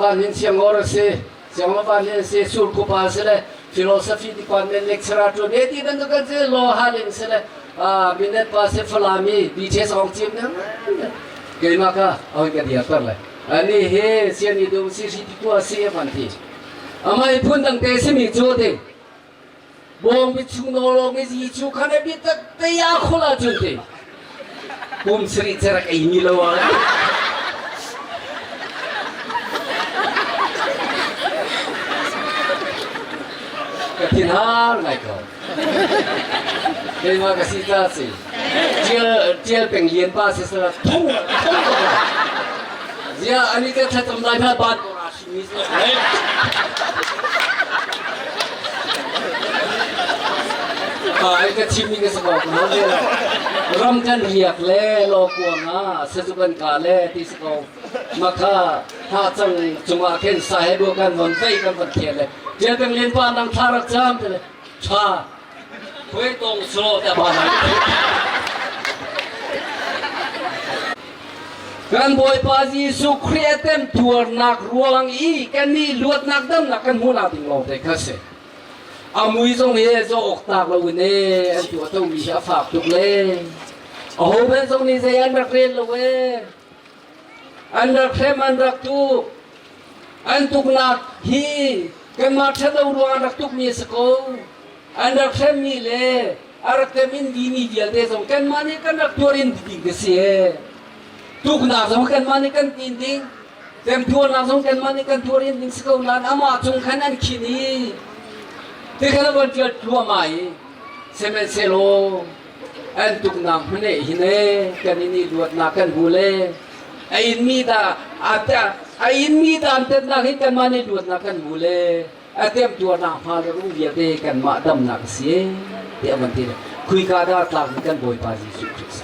van hin siang or se siang van hin se sur ko pa se le philosophy department lecturer tu ne ti bantuk kan si law halin se le minnet pa se falami BTS ong chim na keimah ka oi ka dia per le ani he sian ni dum si si ti si man ti amai phun dang te si mi chu ti bong mi chung no lo mi ji chu khane bi tak te ya khola chun ti kum sri cherak ei mi lo a ka thin har ngai ko keimah ka si ta si tial tial peng lian pa si sala thong thong ko zia ani te thatam lai pha ban ko ra shi mi Ai ka chim mi ka sa ko ko ram kan riak le lo kuang ah sazu kan ka le ti sa ko makha ha cang cungah khin sa he bu kan von vei kan von thian le tial peng lian pa nang thla rak cham te le tha khuai tong slo ta ba nai Kan Bawipa Jesuh Khrih a temtuarnak ruang i kannih luatnak damnak kan hmuhnak ding lawng te kha si. A mui zong hi zawh awk tlak lo in ee an tuah tomi hi a fak tuk le. Aho hmanh zong nih zei an rak rel lo ee. An rak hrem an rak tuk. An tuknak hi kanmah ṭhatlo ruang an rak tukmi a si ko. An rak hremmi le a rak tem in dimi vialte zong kanmah nih kan rak tuar in ding ka si ee. Tuknak zong kanmah nih kan tin ding, temtuarnak zong kanmah nih kan tuar in ding si ko nain amah cung khan an khin i tikhan a von ṭial thluahmah i sihmanhsehlaw an tuknak hmanh hin ee kan in i luatnak kan hmu le a inmi dah a inmi dantatnak hin kanmah nih luatnak kan hmu le a temtuarnak hma le rung vialte kanmah damnak a si tiah van ti le khuika dah tlak in kan Bawipa Jesuh Khrih si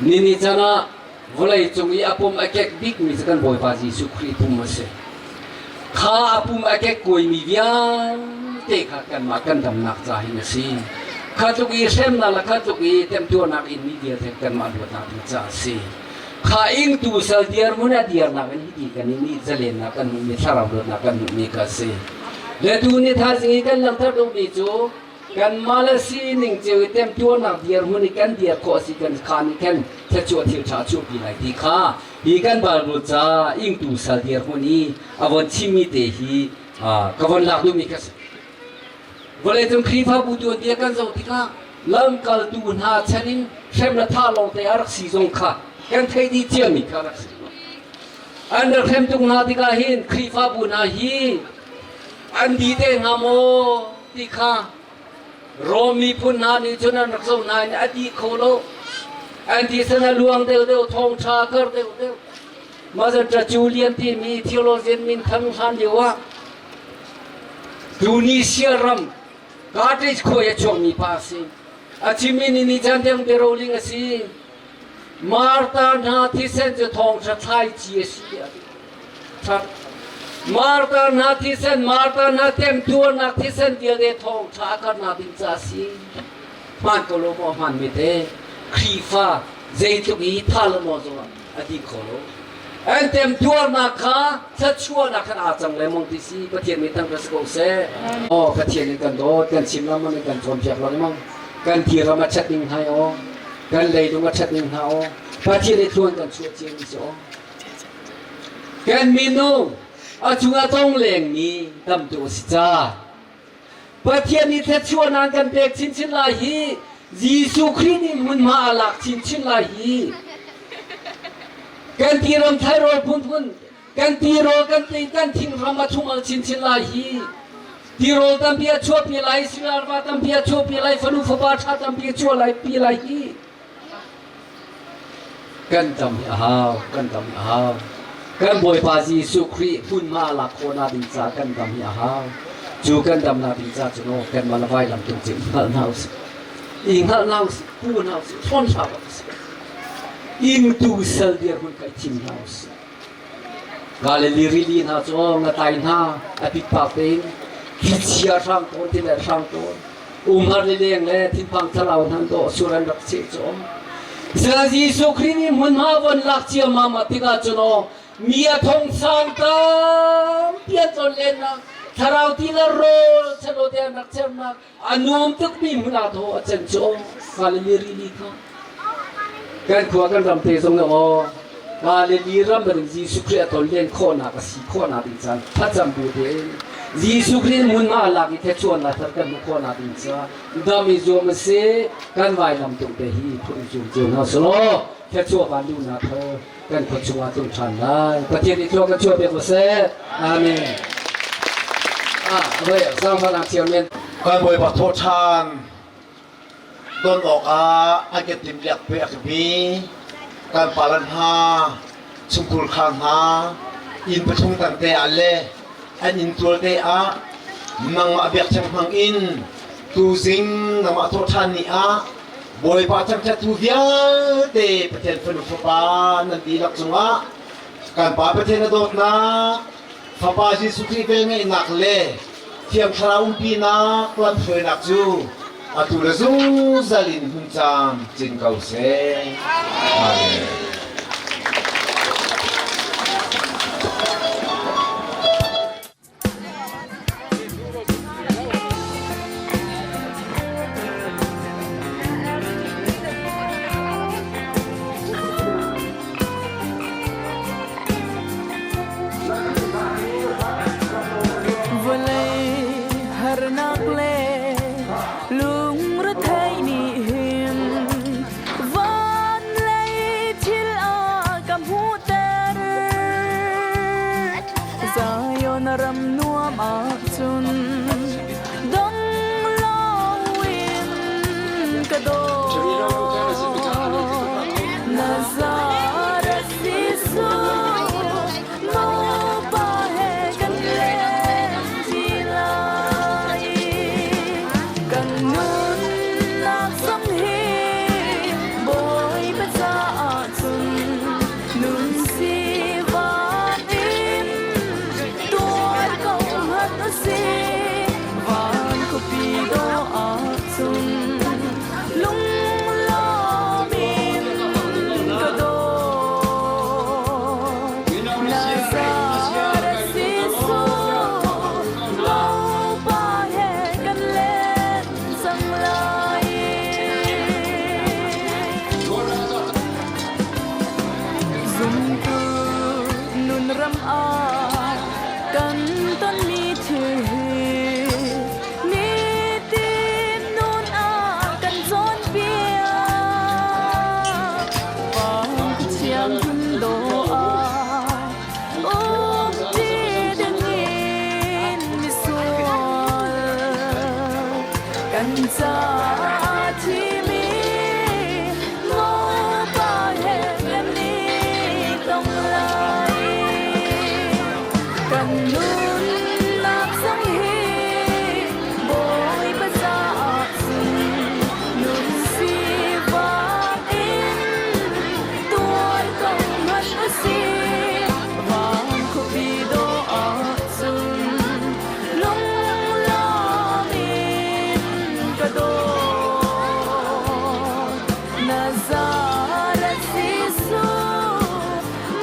nini can ah vawlei cung i a pum a kek bikmi cu kan Bawipa Jesuh Khrih pum a si kha a pum a kek kuaimi vialte kha kanmah kan damnak ca hin a si kha tluk i hremnak le kha tluk i temtuarnak in mi vialte kanmah luatnak ding ca a si Kha ingtu sal dirhmun a dirnak in hiti kan in nih zalennak kan hmuhmi thlarau luatnak kan hmuhmi kha a si. Le tu ni thaizing i kan langhter duhmi cu kanmah le sining cio i temtuarnak dirhmun i kan dir khawh a si kan kha nih khan thluachuah thil ṭha a chuahpi lai ti kha hi kan Bible ca ingtu sal dirhmun i a von chimmi te hi Ka von lak duhmi ka si. Vawleicung Khrihfabu tuanbia kan zoh tikah lamkaltu hna chan in hrem le thah lawngte a rak si zong kha kan theih dih ciami kha rak si. An rak hrem tuk hna tikah hin Khrihfabu hna hi an di te hnga maw ti kha Rom miphun hna nih cun an rak zoh nain a dih kho lo. An thisen a luang deuhdeuh, thawngṭha kar deuhdeuh. Mother Tertullian timi theologian minthang hlan lio ah Tunisia ram Carthage khua i a chuakmi pa a si. A chimmi nih ni caan tiang biaroling a si. Martha hna thisen cu thawngṭha thlaici a si tiah a ti. Martar hna thisen, martar hna temtuarnak thisen vialte thawngṭha a karnak ding ca a si. Hmaan ko lo maw hmaan mi te Khrihfa zeitluk i tha lo maw zongah a ti kho lo. An temtuarnak kha thluachuahnak khan aa cang lengmang ti si Pathian nih thangṭhat si ko seh. Aw Pathian in kan dawt, kan chim lengmang in kan cawnpiak lengmang. Kan tiram a ṭhat ning hna aw, kan leilung a ṭhat ning hna aw. Pathian i tluan kan chuah cio mi si aw. Kan minung a cungah tonglengmi tamtuk a si ca. Pathian nih thluachuahnak kan pek chinchin lai hi Jesuh Khrih nih hmunhma a lak chinchin lai hi. Kan tiram thairawl phunphun kan tirawl kan ti kan thingram a chung al chinchin lai hi. Tirawl tampi a chuahpi lai, singarva tampi a chuahpi lai, fanu fapa ṭha tampi a chuah lai pi lai hi. Kan dam hi a hau, kan dam hi a hau. Kan Bawipa Jesuh Khrih hmunhma lak khawhnak ding caah kan dam hi a hau. Cu kan damnak ding caah cun aw kanmah le vailam tung cu i hngalh hna usih. I hngalh hna usih, pu hna usih, thawn hlah usih. Ingtu sal dirhmun kha i thim hna usih. Galilee rili hna cu aw ngatai hna a pikpak tein thlichia hrang tawn ti le hrang tawn. Umhar lileng le thinphang thlarau hnan dawh sur an rak cheh cu Sila Jesuh Khrih nih hmunhma von lak ciammam ah tikah cun aw mi a thong sang tampi an cawn lennak thlarau ti le rawl chelo te an rak chernak a nuam tukmi hmun ah thaw a cen cu aw Galilee rili kha kan khua kan ram te zong aw Galilee ram bantuk Jesuh Khrih a ton len khawhnak a si khawhnak ding caan thlacam bu tein Jesuh Khrih hmunhma a lak i thluachuahnak thar kan hmuh khawhnak ding ca dam i zuam a si kan vailam tung te hi phun i zuam cio hna selaw thluachuah van duhnak thar kan khua chungah tlung ṭhan lai Pathian nih thlua kan chuah piak seh Amen Ah, zaangfahnak chairman Kan Bawipa thawhṭhan Don awkah an kan timhliak piakmi kan pale hna, chungkhur kha hna, inn pathum tang te ah le an inntual te ah nangmah biakṭheng hmang in tuzing nangmah thawhṭhan ni ah Bawipa thangṭhattu vialte Pathian fanu fapa nan dihlak cungah kan Pa Pathian a dawtnak, Fapa Jesuh Khrih velngeihnak le Thiang Thlarau umpinak lamhruainak cu atu le zungzal in hun caan cin ko seh. Amen. Vawlei harnak le lungrethei nih hin van lei thil a ka hmuhter. Zion ram nuam ahcun dong loin ka daw. Nazareth Jesuh, mopa he kan leng ti lai. Kan nunnak zong hi Bawipa caah cun nun si van in tuar ko hmanh usih. Kan caah thimi mopa he kan i tong lai. Kan nunnak zong hi Bawipa caah cun nun sifak in tuar ko hmanh u sih. Van khuapi dawh ahcun lunglawm in ka dawt. Nazareth Jesuh,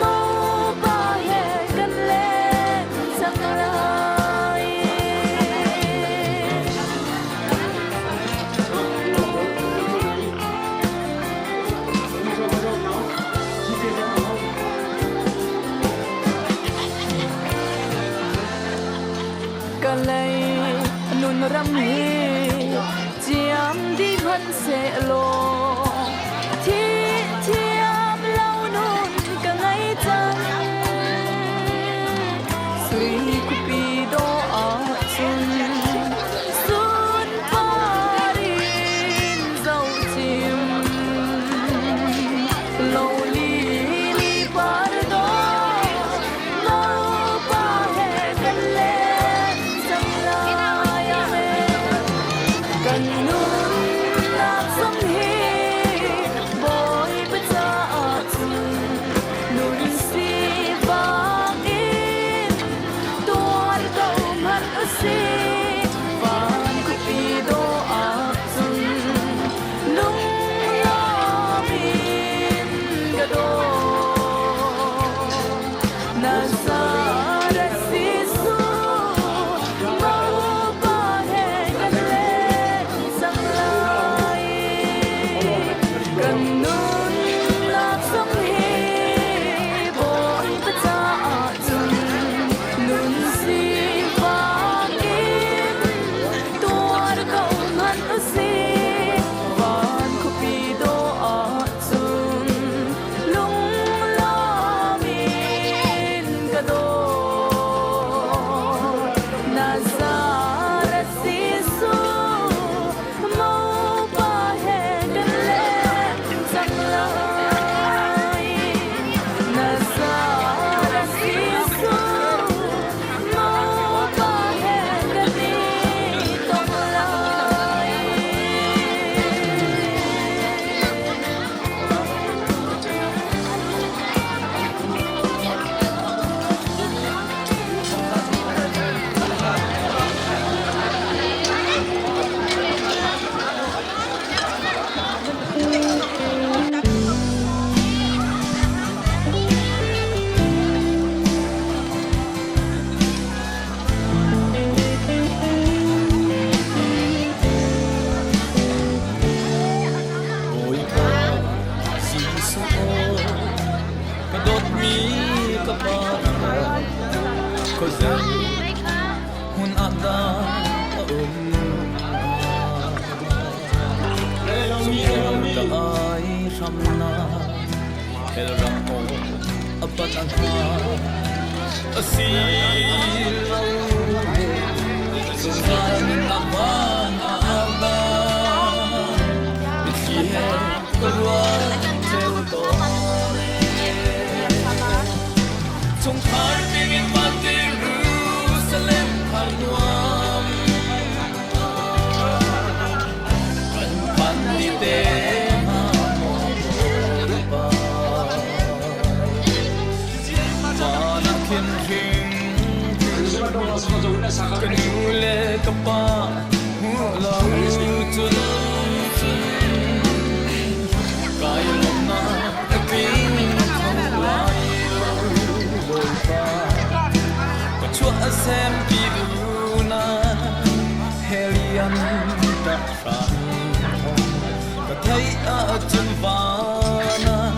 mopa he kan len cang lai. Ka lei nun ram hi ciam dih hmanhsehlaw thi thiam lo nun ka ngei cang. Sui khuapi dawh ahcun sunpar in zohchim lo lili par dawh Mopa he kan len cang lai. Amen. Kan nunnak zong hi Bawipa caah cun nun sifak in tuar ko hmanh u sih. Van khuapi dawh ahcun lunglawm in ka dawt. Nazareth Jesuh, Mopa he kan len cang lai. Kan nunnak zong hi Bawipa caah cun nun sifak in tuar ko hmanh u sih. Van khuapi dawh ahcun lunglawm in ka dawt. Nazareth Jesuh, mopa he kan len cang lai. Nazareth Jesuh, mopa he kan i tong lai. Bawipa Jesuh ka dawtmi ka Pa khuazei hmun ah dah a um Ka ai hramnak hell ram aw a pat a hnga a si lo zungzal nunnak van ah dah mitthli he ka ruat theu tawn chungkhar dingin van Jerusalem thar nuam kan phan ni te hnga maw Bawipa Van ah khin hring ka nu le ka pa hmuh lo cun kai lawmnak a tling kho lai lo Bawipa ka chuah a sem pi na helian tak hram ka theih ahcun van ah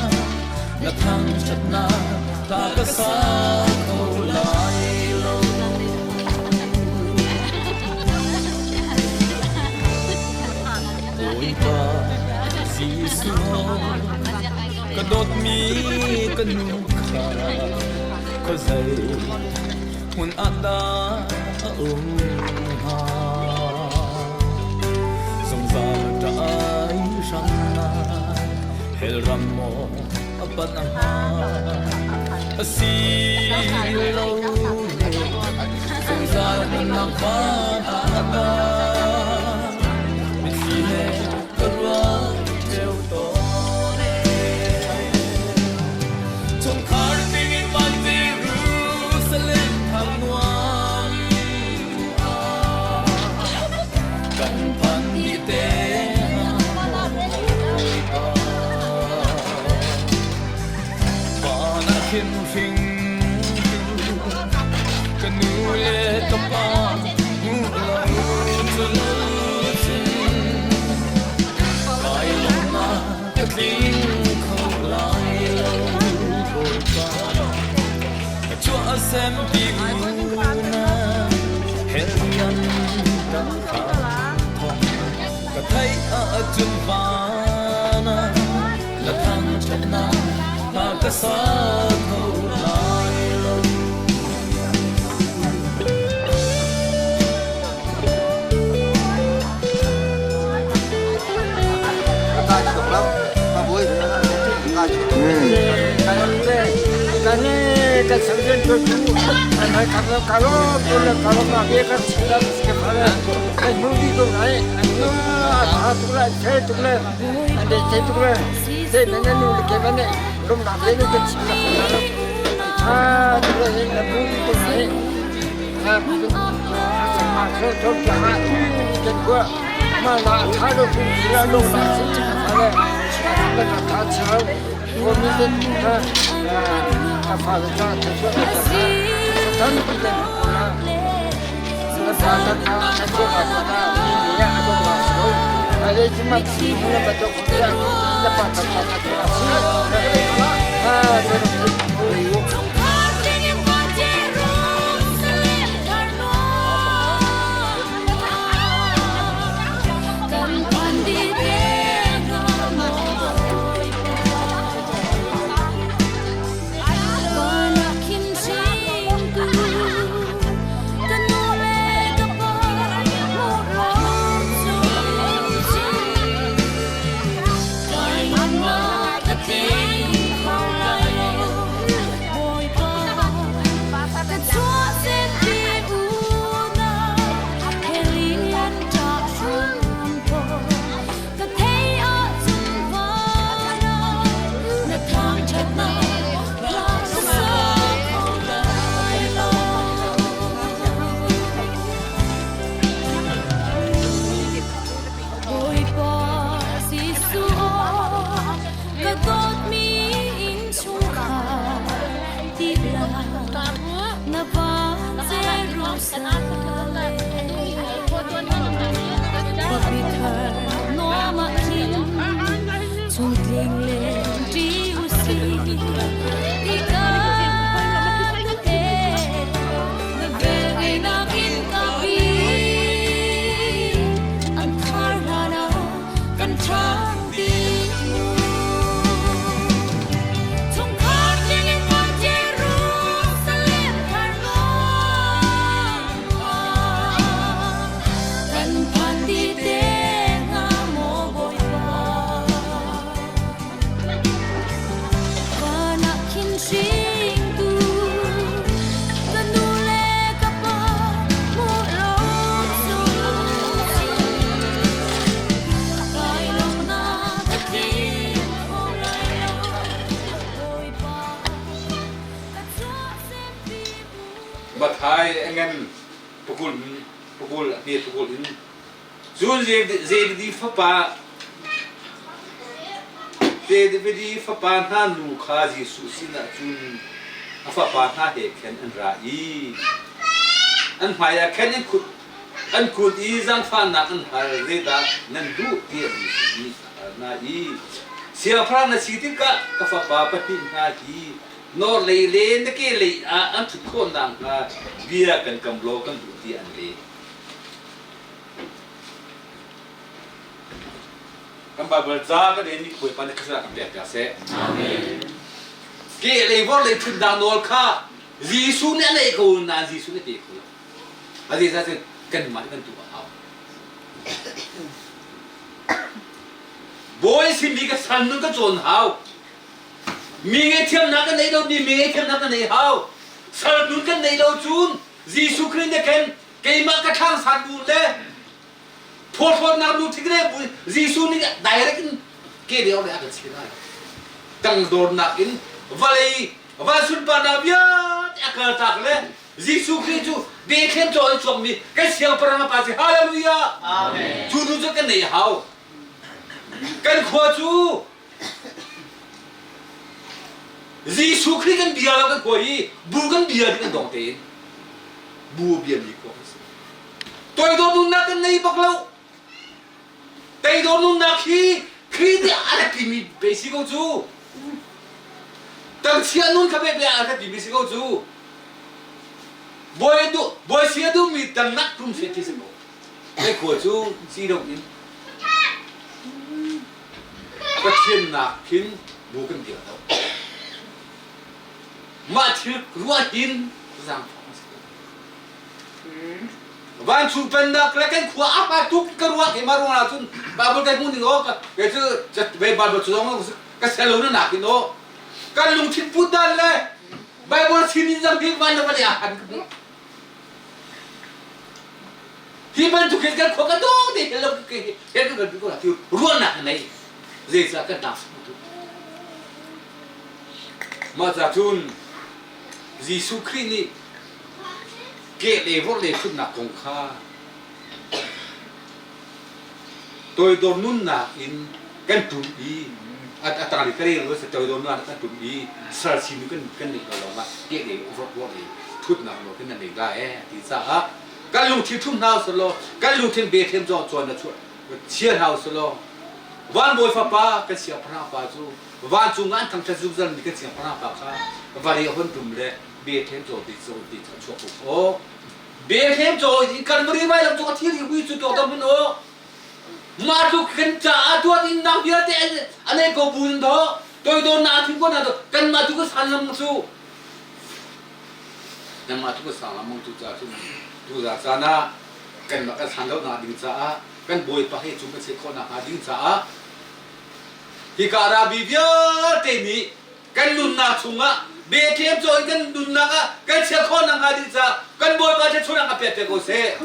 na thangṭhatnak ta ka sa kho lai lo. Bawipa Jesuh ka dawtmi ka nu kha khuazei hmun ah dah a um hnga? Hell ram maw a panh hnga asi lo zungzal nunnak van ah a tang mitthli he ka ruat ṭheo tawn ee. Chungkhar tingin van Jerusalem thang nuam ah kan phan dih te Bawipa. Van ah khin hring ka nu le ka pa hmuh lo cu lo cun kai lawmnak ka tling kho lai lo Bawipa. Chuah sem ti una helian ka thong ka thei ahcun van ah na thangṭhatnak hna ka sa kho lai lo. Mathai ngan pukul pukul a hme pukul in cun Zebedi fapa Zebedi fapa hna nu kha Jesuh sinah cun a fapa hna he khan an ra i an hmaiah khan an khut an kun i zaangfahnak an hal zeidah nan duh tiah Jesuh nih a hal hna i siangpahrang na si tikah ka fapa pahnih hna hi Norlei le na kehlei ah an ṭhut khawh nakhnga bia kan kam law kan duh tiah an leh. Kan Baibal ca kan en mi Bawipa nih khuasana kan pek piak seh. Amen. Kehlei vorlei ṭhutnak nawl kha Jesuh nih a neih ko nain Jesuh nih a pe kho lo. A zeizah cun kanmah nih kan tuah a hau. Bawi simi ka san nun ka cawn hau. Mi ngaihthiamnak kan neih lo mi mi ngaihthiamnak kan nei hau. Sal nun kan neih lo cun Jesuh Khrih nih khan keimah ka thlang san bu le phawhrawnnak nu thik le bu Jesuh nih direct in ke deu le a kan si lai. Tangdornak in vawlei van sunparnak vialte a kaltak le Jesuh Khrih cu Bethlehem caw in chuakmi kan siangpahrang a pa si. Hallelujah! Amen. Cu nu cu kan nei hau. Kan khua cu Jesuh Khrih kan bia lo kan khua i bu kan bia ding an dong tein bu bia mi khua kan si. Toidor nunnak kan nei bak lo. Toidor nunnak hi Khrih nih a rak timi pe si ko cu. Tangchia nun kha pe pe a rak timi si ko cu. Bawi duh bawi si a duhmi tangnak tum se ti si ko. Kai khua cu si lo in Pathian nak khin bu kan dir lo. Mah thil ruah hin zaangfah kan si ko. Vancung pennak le kan khua a hma tuk ka ruah ke ma ruang ah cun Bible kai hmuh ning aw kei cu Bible cu zong ka selo na nakin aw kan lungthin put dan le Bible sinin zang hi van le vale ah han hi bantuk hin kan khua kan dawh te lo ke he kan kan ko la ti ruahnak nei zeicah kan nak tu mah ca cun Jesuh Khrih nih kehlei vorhlei ṭhutnak kong kha toidor nunnak in kan ṭum i a tang ka rel lo toidor nunnak kan ṭum i sal sin kan kan neih lo lawngah kehlei vorhlei ṭhutnak nawl kan nei la e ti caah kan lungthin ṭhum hna usih kan lungthin Bethlehem zong chuan na chuah chia hna usih law van bawi fapa kan siangpahrang pa cu vancung ah an thangṭhat zungzal mi kan siangpahrang pa kha vale a hon ṭum le Bethlehem caw ti caw ti cu chuak ko aw Bethlehem caw in Calvary vailam cung a thil i hui cu tuak dam hun aw mah tluk kan caah tuat in nang vialte a nei ko bu in do toidor na thim ko na do kanmah tu ka san lam cu kanmah tu ka san lam tu ca cun tu za caan ah kanmah kan san lo nak ding caah kan bawipa he cung kan si khawh nak hnga ding caah hika Arabi vialte nih kan nunnak chungah Bethlehem caw in kan nunnak ah kan chia khawh nak hnga ding caah kan Bawipa thluachuahnak a pek te ko seh.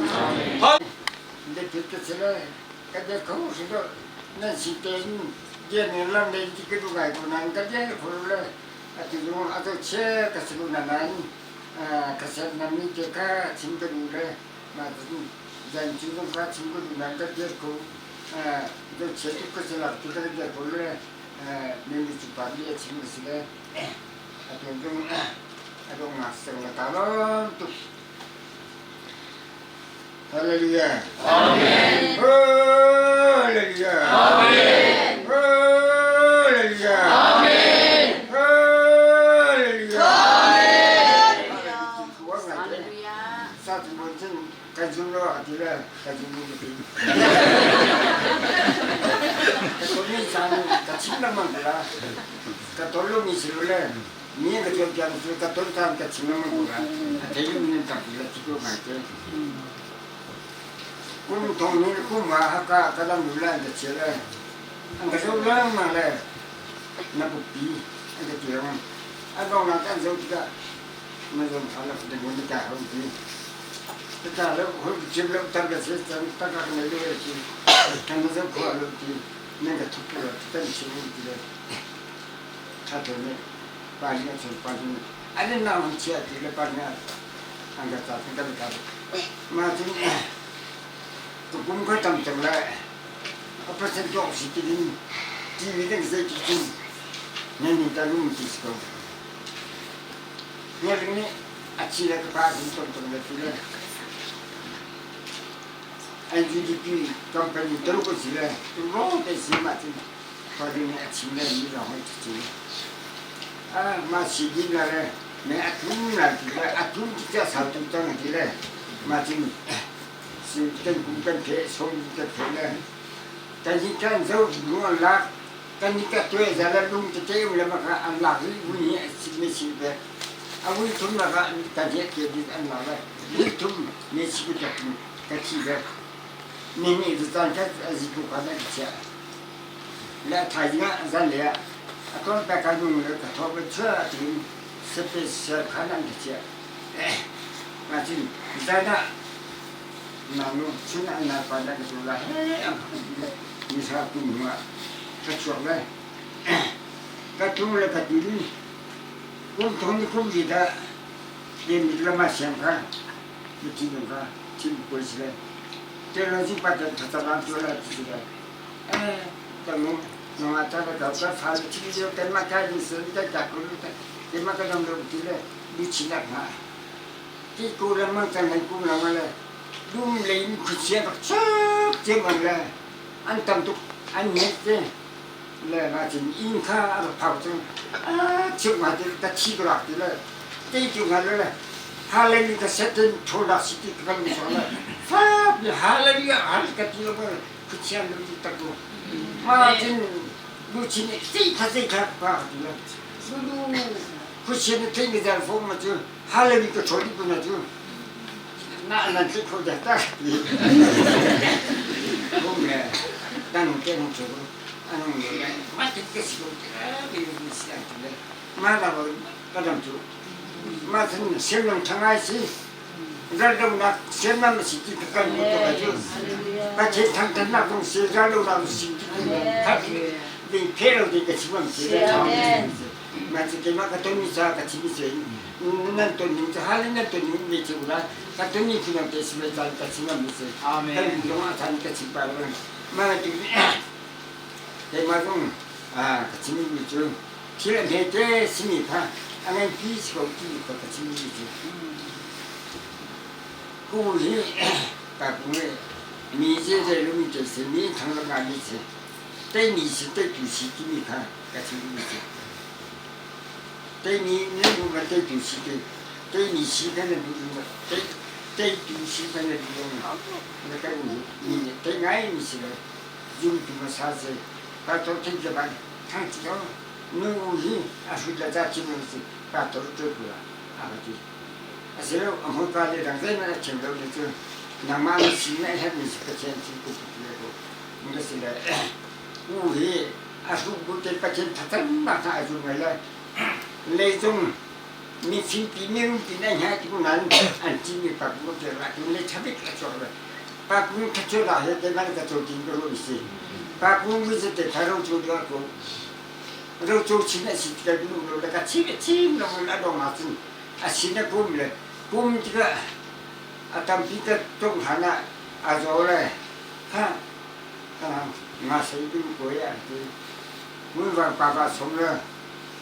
Nan si tein dian lam len ti ka duh ngai ko nain ka dian kho le atu zong a to che ka si ko na nain ka set na mi te kha chim ka duh le ma zan cu zong kha chim ka duh nain ka dian kho to che tuk ka si lak ti ka dian kho le Mimi cu pa nih a chim a si le atu zong a donghnak seng le kaa lawm tuk. Hallelujah. Amen. Hallelujah. Amen. Hallelujah. Amen. Hallelujah. Amen. Hallelujah. Sa tu bon cun Kan zum lo a ti le kan zum lo ti. Ka ton mi caan ka chim lengmang ko la. Ka ton lo mi si lo le mi ka tuan piak cu ka ton caan ka chim lengmang ko la. A thei mi nan tampi la ti ko ngai te. Kum thong ni kum ha haka ka lam lu la an ka chia le. An ka zoh lengmang le na bupi an ka ti lengmang. An dong nak an zoh tikah na zong tha lo de mun ta hau ti ta lo hol chim lo tar ka se cang ta ka nei lo ti kan na zo kho lo ti nan ka thup lo tan chim ti le tha te ne pa ni chen pa ni an na hon chia ti le pa ni an ka ta kan ka ma tin tu kum ko tam chang la a percent to si ti din ti mi ding zai ti tin nan ni ta lum ti ko Hngering nih a thi le ka pa a vun ton tawn le ti le NGDP company Tuluk a si le Tuluk te si mah cun khuading nih a chim le mi lawng an ti. Ah mah si din la le me a tum la ti le a tum ti ca sau tum cang ti le mah cun si kan kum kan phe som kan phe le kan hi kan zo lung an lak Kan i ka tuai zal ah lung tete um le maka an lak i vui hi a si me si ve. A vui thum lak ah ka riah ke bik an lak le vui thum me si ku tek ka thi ve. Ni nih caan khat a zipu kha na ka chiah. Le thaizing ah zanlei ah a tuan pek ah nung le ka thawh ve chuah tiin special khan an ka chiah. Ngachin zan ah nanu chun ah na pa na ka tu la he ang nisa kum hnu ah ka chuak le ka tu le ka tin kum thong ni kum li dah len mit lama siang kha mi thi nung kha thil poi si le te lo pa tan tha tu la ti si le tanu nunga ta ka ka fa le thil lio kan ma ka ni sen ta ta ko ta te ma ka dong lo ti le lu chi nak ma ti ko la mang cang han kum la ma le dum le in khu chia bak chak che mang le an tam tuk an net te le ma chin in kha a phau chu a chuk ma ti ta chi ko rak ti le te chu nga le hallelujah ka setin thola city ka kan so le fa hallelujah hal ka ti lo khuchian lu ti tak lu ma chin lu chin sei kha sei kha pa ti le lu lu khuchian thei mi zal fo ma chu hallelujah ka tholi ku na chu na nan thi kho da ta ti kum le dan ke nu chu anu le ma ti ke si ko ti ni si an ti le ma la bo ka dam chu ma thin siam lam thangai si raldonghnak siamnam a si ti ka kan hmuh tuk ahcun Pathian thangthatnak zong si raldonghnak si ti ding phe lo ding ka chim am si ma cu keimah ka tonmi ca ka chim si nan ton ning cu hal nan ton ning ve cu la ka ton ning khi te si ve caan ka chim am si kan zong a than ka chim pa lo ma tu keimah zong ka chim mi cu thil an he te simi kha a ngan pi si ko ti ka ka chim mi cu ku hi ka ku nge mi je je lu mi te si mi thang la nga mi si te mi si te tu si ti mi kha ka chim mi si te mi ne lu ma te tu si te te mi si ka ne lu ma te te tu si ka ne lu ma ka ni mi te ngai mi si le zum tu ma sa se pa to thing ke ban thang chi ko nu hi a hrut la cha chim si pa to to ku la a ka ti asilo a hmu pa le dang zei a chim lo ni cu nangmah na si na herh mi si Pathian si ku ku ti ko nga si le u hi a hrut bu te Pathian thatan ma kha a zum ngai le leicung mi fimpi mi rumpi na hna ti nan an ti mi pa ku te ra tu le thabik a chuak le pa ku tha chu la he te man ka chu tin ko ru si pa ku mi se te tharo chu da ko ro chu chin a si ka nu lo la ka chi chi lo la do ma chu a sin a kum le kum ti ka a tampi ka tung hana a zo le ha nga sei du ko ya ti mun wang pa pa som le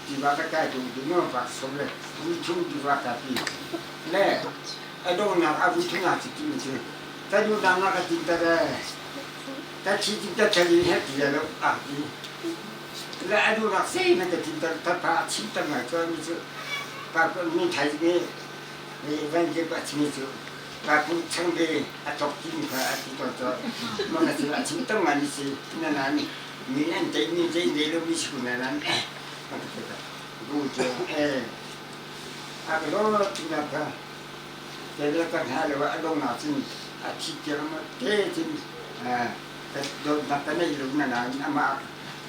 tiva ka kai tung ti no pa som le vui thung tiva ka pi le a dong nak a vui thung a ti ti mi chu ta nu dang na ka tin ta le ta chi tin ta thali he ti lo a ti le a du nak sei na ka tin ta ta pa chi ta ma cho mi chu pa ko mi thai ni ni van je pa chi mi chu pa ku chang be a tok ti mi kha a ti to to ma ka chi a chi ta ma ni si na na ni mi an te mi te ne lo mi si na na ma ka te ka bu chu eh a ka lo ti na ka te le ka ha le wa a dong na chin a thi ke ma te chin a do na ka nei lu na na ma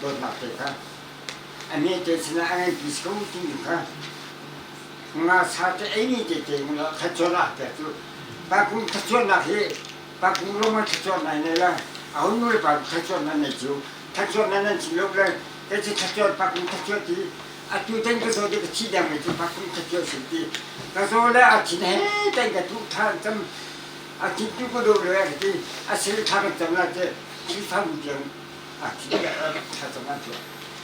do na te ka a mi te sin a ngai pi ko ti ka nga sa te ei ni te te nga kha cho na te chu pa ku kha cho na he pa ku lo ma kha cho na ne la a hun nu le pa kha cho na ne chu kha cho na na chi lo le te chi kha cho pa ku kha cho ti a tu ten ka so de ka chi dang me chu pa ku kha cho si ti ka so le a chi ne ten ka tu tha cham a chi tu ko do le ka ti a sil tha ka cham la te chi pha bu jang a chi ka tha cham a chu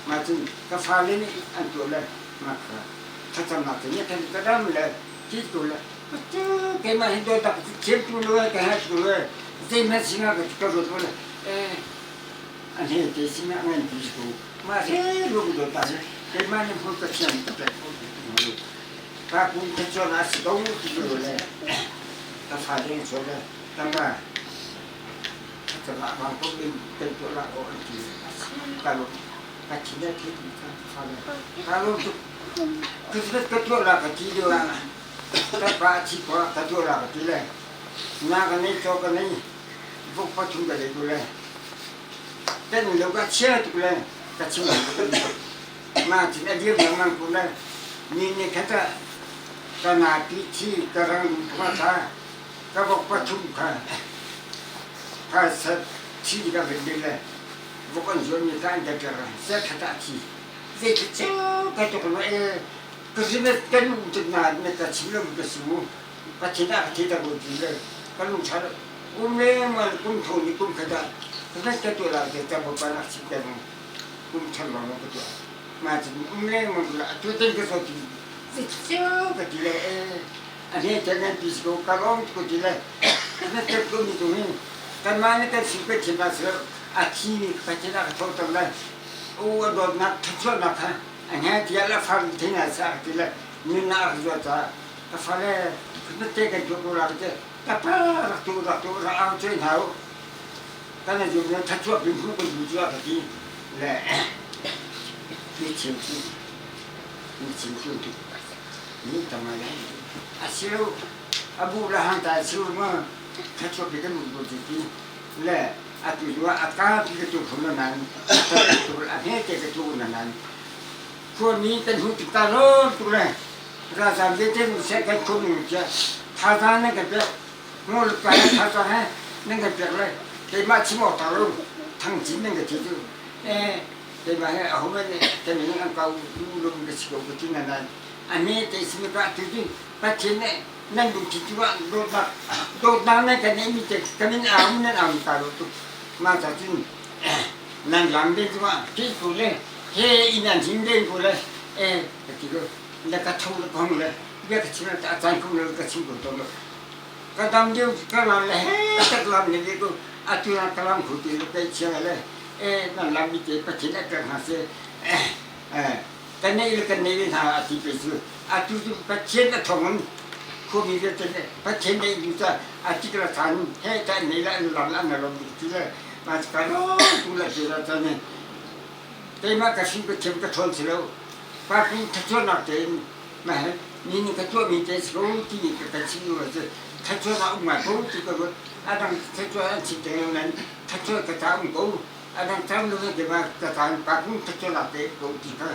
ma chin ka fa le ni an tu le ma kha tha cham na te ne ten ka dam le chi tu le ke ma hin do ta chem tu lo ka ha tu le zai ma si nga ka ka ro tu le eh an he te si na ngan ti ko ma he ro do ta ke ma ni phu ka chem ta ta pa ku ka cho na si do ti lo le ta fa de cho le ta ma ta ma ma ko bin te to la o ti ka lo ka chi na ti ka fa le ka lo tu ka ka to la ka ti do la ta pa chi ko ka to la ka ti le na ka nei cho ka nei vuk pa chung ka le tu le ten lo ka che tu le Ka chim ma cun a dir lengmang ko le ni ni khat ah ka napi thi ka rang kha kha ka vok pathum kha kha sat thi ka vin ding le vok an zuan mi kha an ka ṭer se khat ah thi zei thil ceu ka tuk lo e ka zin kan um tuk na na ka chim lo ka si mu ka thin ah ka thi ta ko ti le ka lung ṭha lo kum le mal kum tho ni kum khat ah ka ka tu la te ta bo pa nak chim ka kum ṭhan lawng ka tuah ma cun um le mang la tu ten ka so ti zei thil ka ti le e a hne te ngan pi si ko ka lawm ko ti le na tet ko mi tu hin kan mah nih kan si ka thin ah sir a thi mi ka thin ah ka tho tam lai u a dawtnak thluachuahnak kha a hne tiah la far thin ah sa ti le nun ah ka zuat caah ka fale na te kan tuah ko la ka te ka pa rak tu rak tu rak au che hna u kan a zum le thluachuah bin hmu kan du cu a ka ti le mi chim cu mi chim cu tu ni tamai a silo abu la hang ta siu ma thluachuah bi kan mu ti ti le a tu lu a ka pi ka tu khum na nan tu a he te ka tu na nan khua mi kan hu tik ta lo tu le ra zam de te mu se kan khum ni cha tha za na ka pe ngol pa tha za he nan ka pek le keimah chim awk ta lo thang cin nan ka ti cu eh keimah he aho men kan in an kau lum ka si ko ka ti na nan ane te simi ka tu cu Pathian nih nan lungthin cu ah dawtnak dawtnak nan kan neihmi te kan in au nan au ta lo tuk ma ta cun nan lam den cu ah ti ko le he in an him den ko le eh ka ti ko na ka tho le kong le bia ka chim ta caan kong le ka chim ko to lo ka dam deuh ka lam le he tak lam le ko atu na ka lam khu ti le kai chia le eh nan lam mi te Pathian a pek hna se eh eh kan nei le kan nei le hna a ti pe cu atu cu Pathian a thong in khuami vialte nih Pathian nei lu ca a tik la than he ta nei la an lam an rom ti le ma ka ro tu la ti la ta ne keimah ka si ka thiam ka thawn si lo pa pu thachuahnak tein ma he ni ni ka tuahmi te si ko ti ni ka kan chim lu si thachuahnak um ngai ko ti ka ruat adang thachuah an chim te nan thachuah ka ta um ko adang tam lu te ma ka ta pa pu thachuahnak te ko ti ka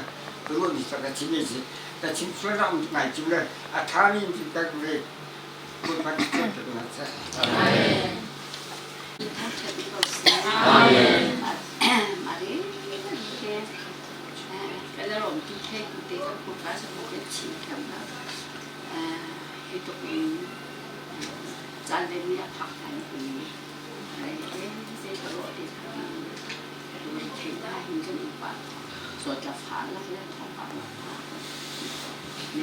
ruah mi sa ka chim si ka chim sual na um ngai chim le a tha mi in ka ve kun pa ti ka na sa Amen. Amen. Kan rom ti the te kan pu ka sa kan chim thiam na hi tuk in caan le ni a phak than i ai zei ka ro ti ka tu ri thei na hin kan upa so tla fa lak le thong pa ma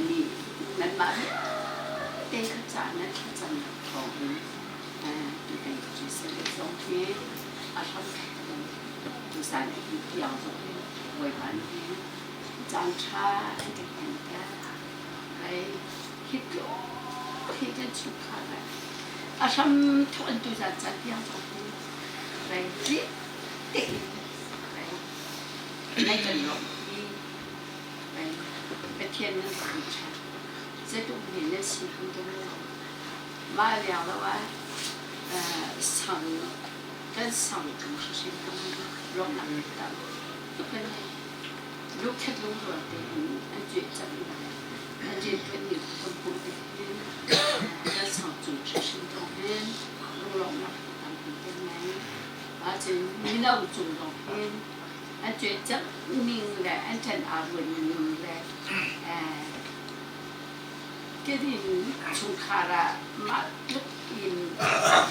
ni nan ma te kha cha na tha chan thong in tu kan Jerusalem zong hi a hram tu san hi tiang zong hi Bawipa nih caan ṭha an kan hmanter. Ai hi tluk hi kan chungkhar ah a hram thawk in tuzan caan tiang zong hi rei tlik tein rei nan kan lawmh hi rei Pathian nan thangṭhat zeitluk hme nan si hngam ding lo. Mah leng lo ah sang kan sang tu hrimhrim lawmhnak tam tuk kan ngei. Lungkhat lungrual tein an cuih cang an rianṭuan ning kan hmuh tik hin kan sang cung hrimhrim zong hin lunglawmhnak tampi kan ngei. Ahcun mino cung zong hin an cuih cang ning le an ṭan aa ruan ning le Kenin chungkhar ah mah tluk in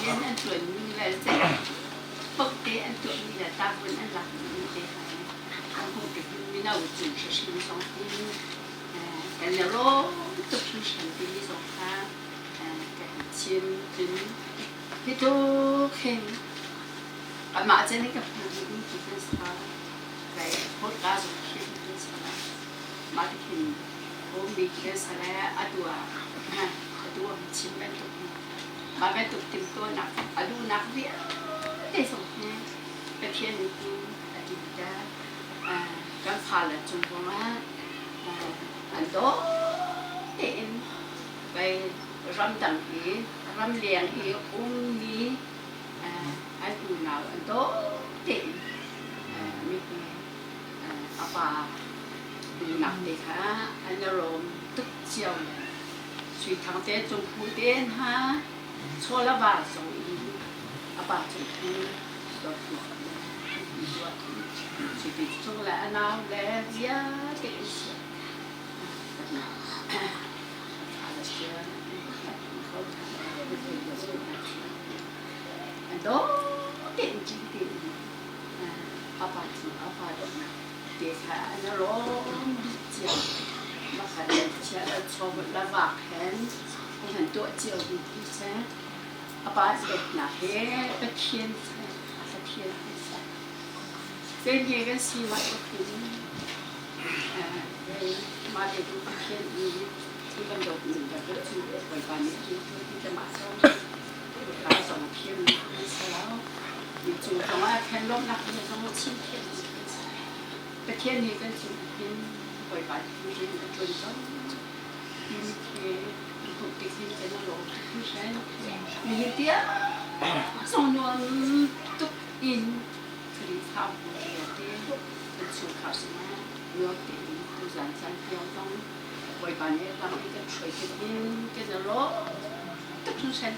rian an ṭuanmi le zei te an tuahmi le tavuan an lakmi te he kan hmuh tik hin mino cung hrimhrim zong hin kan i lawm tuk hringhran timi zong kha kan chim. Cun hi tluk hin amah cun ka hmuh duhmi ti kan sa kai hawtka zong khi kan sa mah tikhin ummi khi kan sa le atu ah atu ah chim bantuk mah bantuk timhtuahnak a duhnak vialte zong hi Pathian nih a tlinter. Kan fale cung zongah an dawh tein pei ramdang i ramleng i ummi an unau an dawh tein mipi dawtnak te kha an i rawm tuk cio le Sui Thang te Cung Phu te hna chaw le va zong in a pa Cung Phu dawtnak le an ruah Sui Pi Cung le a nau le vialte an si. An dawh tein tein a pa cu a pa dawtnak te kha an rawm dih cio. Makhat chia le chaw le vak hen an han tuah cio mi khi si. A pa dawtnak he Pathian Pathian he si. Kei kan si mah tuk hin mah te tu Pathian i cu kan dawt ning le kan cu Bawipa nih cu ti te mah zong ka zong thiam an si lo. Mi cung zong ah khan lawmhnak bia zong chim thiam an si. Pathian nih kan cung hin Bawipa rian a ṭuan ko timi khi hmuh tik hin kan i lawm tuk hringhran. Nihin tiang zong nuam tuk in Khrihfabu vialte kan chungkhar sinah nuam tein tuzan caan tiang zong Bawipa nih lam in kan hruai tik hin kan i lawm tuk hringhran.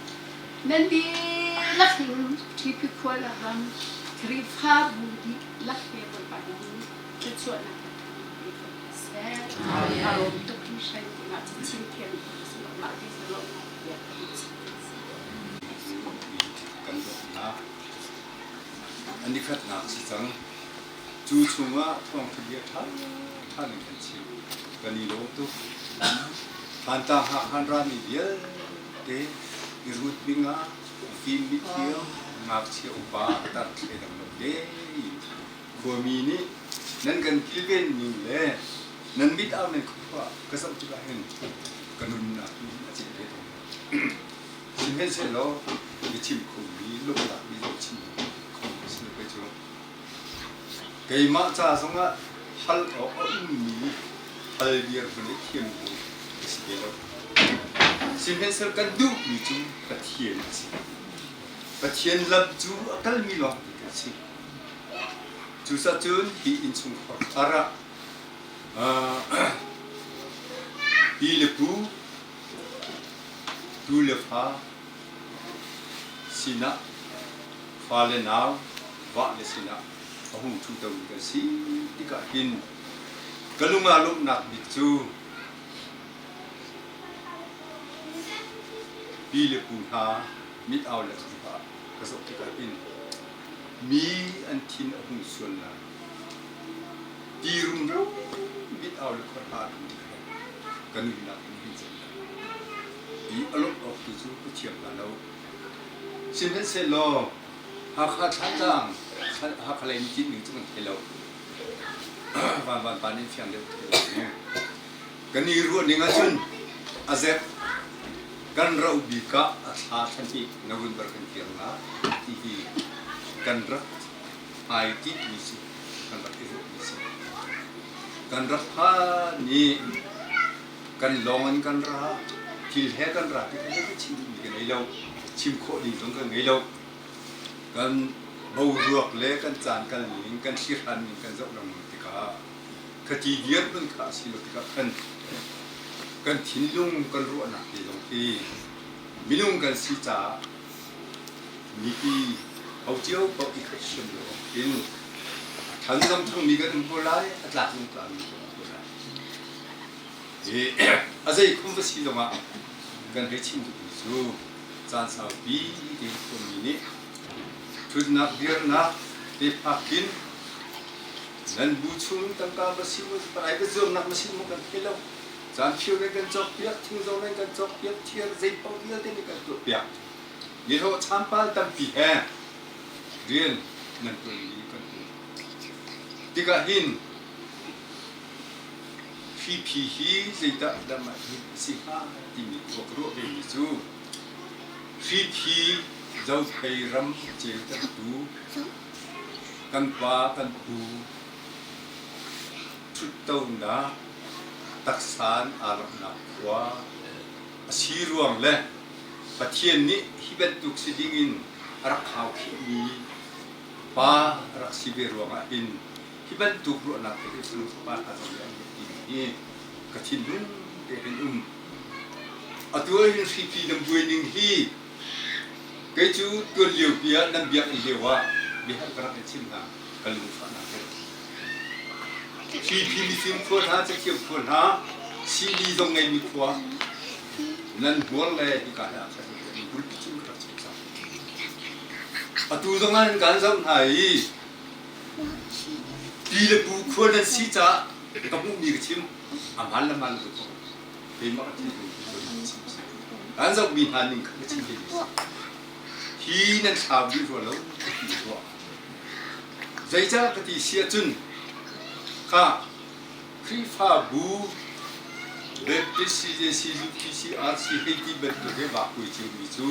Nan dihlak hin ṭhipi khua le ram Khrihfabu dihlak he Bawipa nih hin thluachuahnak kan pe ko hna seh. Aa lawm tuk hringhran tiah chim thiam si lo mah ti si lawmnak bia kan chim. Kan dawtnak a nikhatnak si cang. Cu chungah thawngṭha bia ṭhaṭha in kan chim. Kan i lawm tuk. Thantlang Hakhan rami vialte i rut dingah fim mithiam ngakchia upa tar thleidan lo tein khuami nih nan kan kilven ning le nan mit au nan khua ka zoh tikah hin ka nunnak hi a ceh ve tawn. Sihmanhsehlaw biachim khomi lungtakmi zong chim kho ka si lo kei cu. Keimah ca zongah hal awk a ummi hal dirhmun i thiamtu ka si ve lo. Sihmanhsehlaw kan duhmi cu Pathian a si. Pathian lam cu a kalmi lawngte kan si. Cucaah hi innchungkhar thar ah pi le pu, tu le fa sinah fa le nau, va le sinah a hung ṭhutomi kan si tikah hin ka lung aa lawmhnak bik cu pi le pu hna mit au le chungah ka zoh tikah hin mi an thin a hung sual lai ti rumro mit au le khor ha ka nunnak in hin cang i a lawmh awk tu cu ka thiam hna lo. Sihmanhsehlaw Hakha Thantlang Hakha lei nih ning cu kan thei lo. Van pa nih fiang deuh thei lo. Kan i ruah ning ahcun a zek kan rauh bik ah a thla thlan hi November kan kir la ti hi kan rak ai ti mi si kan rak i ruah mi si. Kan rak phan i kan lawng in kan ra thil he kan ra ti kan chim duhmi kan ngei lo chim khawh ding zong kan ngei lo kan boruak le kan caan kal ning kan thlirhan ning kan zoh lengmang tikah khati dirhmun kha a si lo tikah khan kan thinlung kan ruahnak te zong hi minung kan si caah mipi ho cio paoh i khat hrim lo in a than zong thangmi kan um ko lai a tlak zong tlakmi kan um ko lai A zei khum va si zongah kan hei chim duhmi cu caan saupi te khuami nih ṭhutnak dirnak te phak in nan bu chung tangka va si palai va zuamnak va si maw kan thei lo. Caan phir nan kan cawkpiak, thingzo nan kan cawkpiak, thir zeipaoh vialte nih kan tuahpiak. Nihlawh champal tampi he rian nan ṭuanmi kan hmuh. Tikah hin Hripi hi zeidah dam ah hin a si hnga timi khua ka ruah vemi cu hripi Zophei ram ceutertu kan pa kan pu ṭhuttonak taksan aa lamhnak khua a si ruang le Pathian nih hi bantuk si dingin a rak khaukhihmi pa a rak si ve ruangah hin. Hi bantuk ruahnak he hin fanu fapa hna zong nih an ngeih timi hi ka thinlung te hin um. Atu ah hin hripi nan buai ning hi kei cu tuan lio pi ah nan biakinn lio ah biahalh ka rak in chim hna ka lungfahnak he. Hripi mifim khua hna cathiam khua hna CD zong ngeimi khua nan hmuar le hika he ah khat in pulpit cun ka rak chim cang. Atu zong ah nan kan zoh hna i Pi le pu khua nan si caah ka hmuhmi ka chim. A hmaan le hmaan lo ka keimah ka thinlung ka chim si. Kan zohmi hna ning kha ka chim ve si. Hi nan thlau dih rua lo ti ruah. Zeicah ka ti si ahcun kha Khrihfabu Baptist CJC UPC RC hei ti bantuk he vakui ciomi cu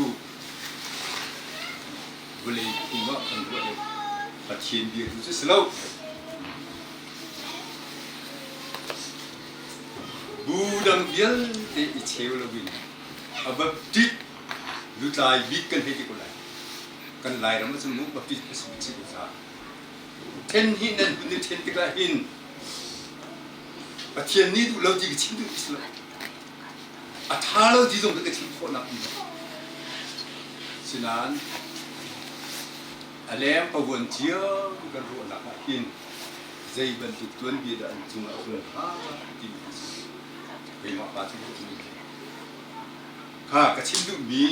vawlei phung ah kan ruah deuh. Pathian bia tu cu si lo. Bu dang vialte i cheu loin a Baptist lutlai bik kan hei ti ko lai. Kan Lairam ah cun mu Baptist a si bik si ko caah. Then hi nan hun i then tikah hin Pathian nih duh lo ti ka chim duh ti lo. A ṭha lo ti zong ka chim khawhnak um lo. Sinain a leng pavuan cio kan ruahnak ah hin zei bantuk tuanbia dah an cungah a hun hnga timi a si. Keimah pa cu ka Kha ka chim duhmi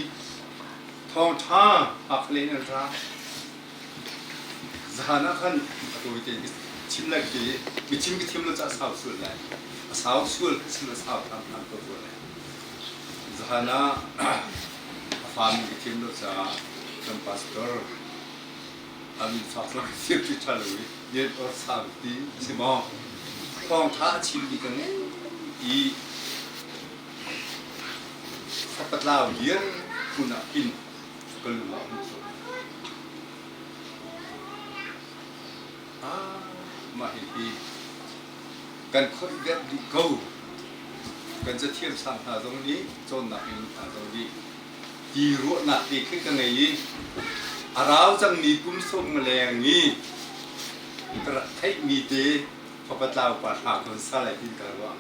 thawngṭha Hakha in an ra. Zahan ah khan a tawi tein ka chim lai ka ti i biachim ka thiam lo caah a sau sual lai. A sau sual ka chim a sau hramhram ko rua lai. Zahan ah a fami ka thiam lo caah kan pastor a min fak lo ka thiam ti ṭha lo i Lian Or Sang ti a si maw? Thawngṭha a chimmi ka ngei i Fapatlau lian phun ah khin ka lung ah a hung chuak. Ah, mah hihi kan khoih deuh dih ko. Kan cathiam sang hna zong nih cawnnak in hna zong nih ti ruahnak te khi ka ngei i a rau cangmi kum sawm leng i ka rak theihmi te fapatlau pa hla kon sa lai tin ka ruah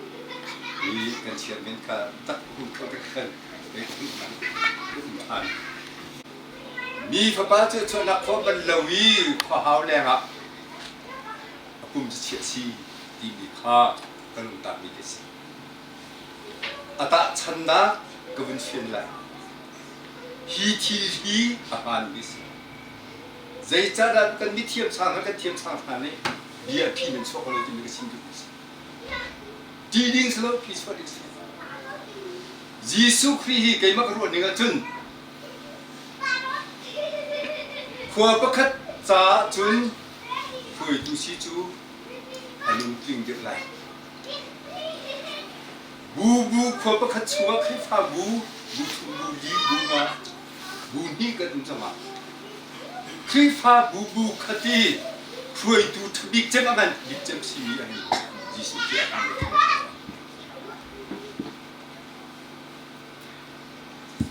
i kan chairman kha tak hu kha ka khan Mi fapa cu chuahnak khua bal lo i khua hau lengah a pum cu chiah si timi kha ka lungtakmi ka si. A tahchannak ka vun fian lai. Hi thil hi a hmaanmi si. Zeicahdah kan mithiam sang hna kan thiam sang hna nih bia a phi nan chuak lo timi ka chim duhmi si. Ṭih ding si lo, phi chuah ding si. Jesuh Khrih hi keimah ka ruah ning ahcun khua pakhat caah cun hruaitu si cu a lungtling deuh lai. Bu bu khua pakhat chungah Khrihfabu bu thum bu li bu nga bu hnih kan um cangah Khrihfabu bu khat i hruaitu ṭhabik cem a ngan bik cem simi an Jesuh Khrih a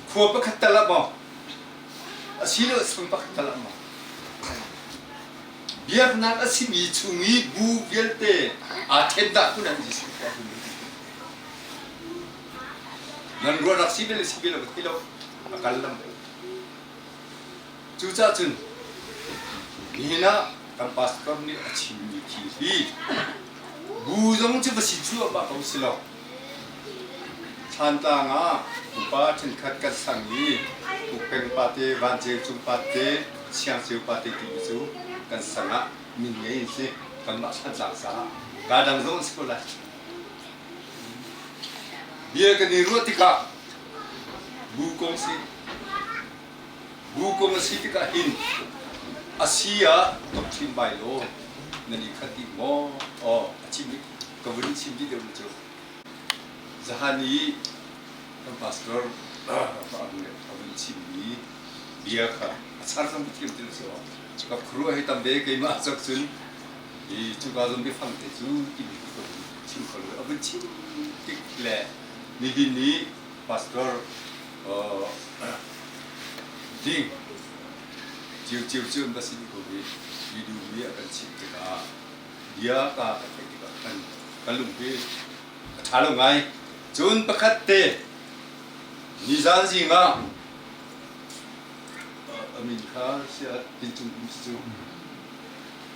Khua pakhat tal ah maw asilo sang pakhat tal ah maw biaknak a simi chung i bu vialte aa ṭhen dah kun an Jesuh khua hun nan ruahnak si bel si bel lo ka thei lo a kal lam Cucaah cun nihin ah kan pastor nih a chimmi thil hi bu zong cu va si cuahmah ko si lo. Thlantlang ah upa ṭhenkhat kan sang i Ukpeng pate, Vanceu cung pate, Siangceu pate timi cu kan sang ah min ngei an si. Kanmah Thlantlang caah kaa dang zong an si ko lai. Bia kan i ruah tikah bu kong si Bu kong a si tikah hin a si ah doctrine by law nan i khat dih maw? Aw, a chim ka vun chim dih deuh na cu. Zahan i kan pastor a vun chimmi bia kha a char zong ka thiam ti lo si aw. Ka khuaruah hi tam ve keimah cak cun i cuka zong biafang te cu timi ka vun chim kho lo. A vun chim tik le nihin ni pastor ding ciocio cu an va si dih ko i mi duhmi a kan chimh tikah bia ka ka theih tikah khan ka lung hi a ṭha lo ngai. Cun pakhat te nizan zing ah a min kha sia tincung um si cu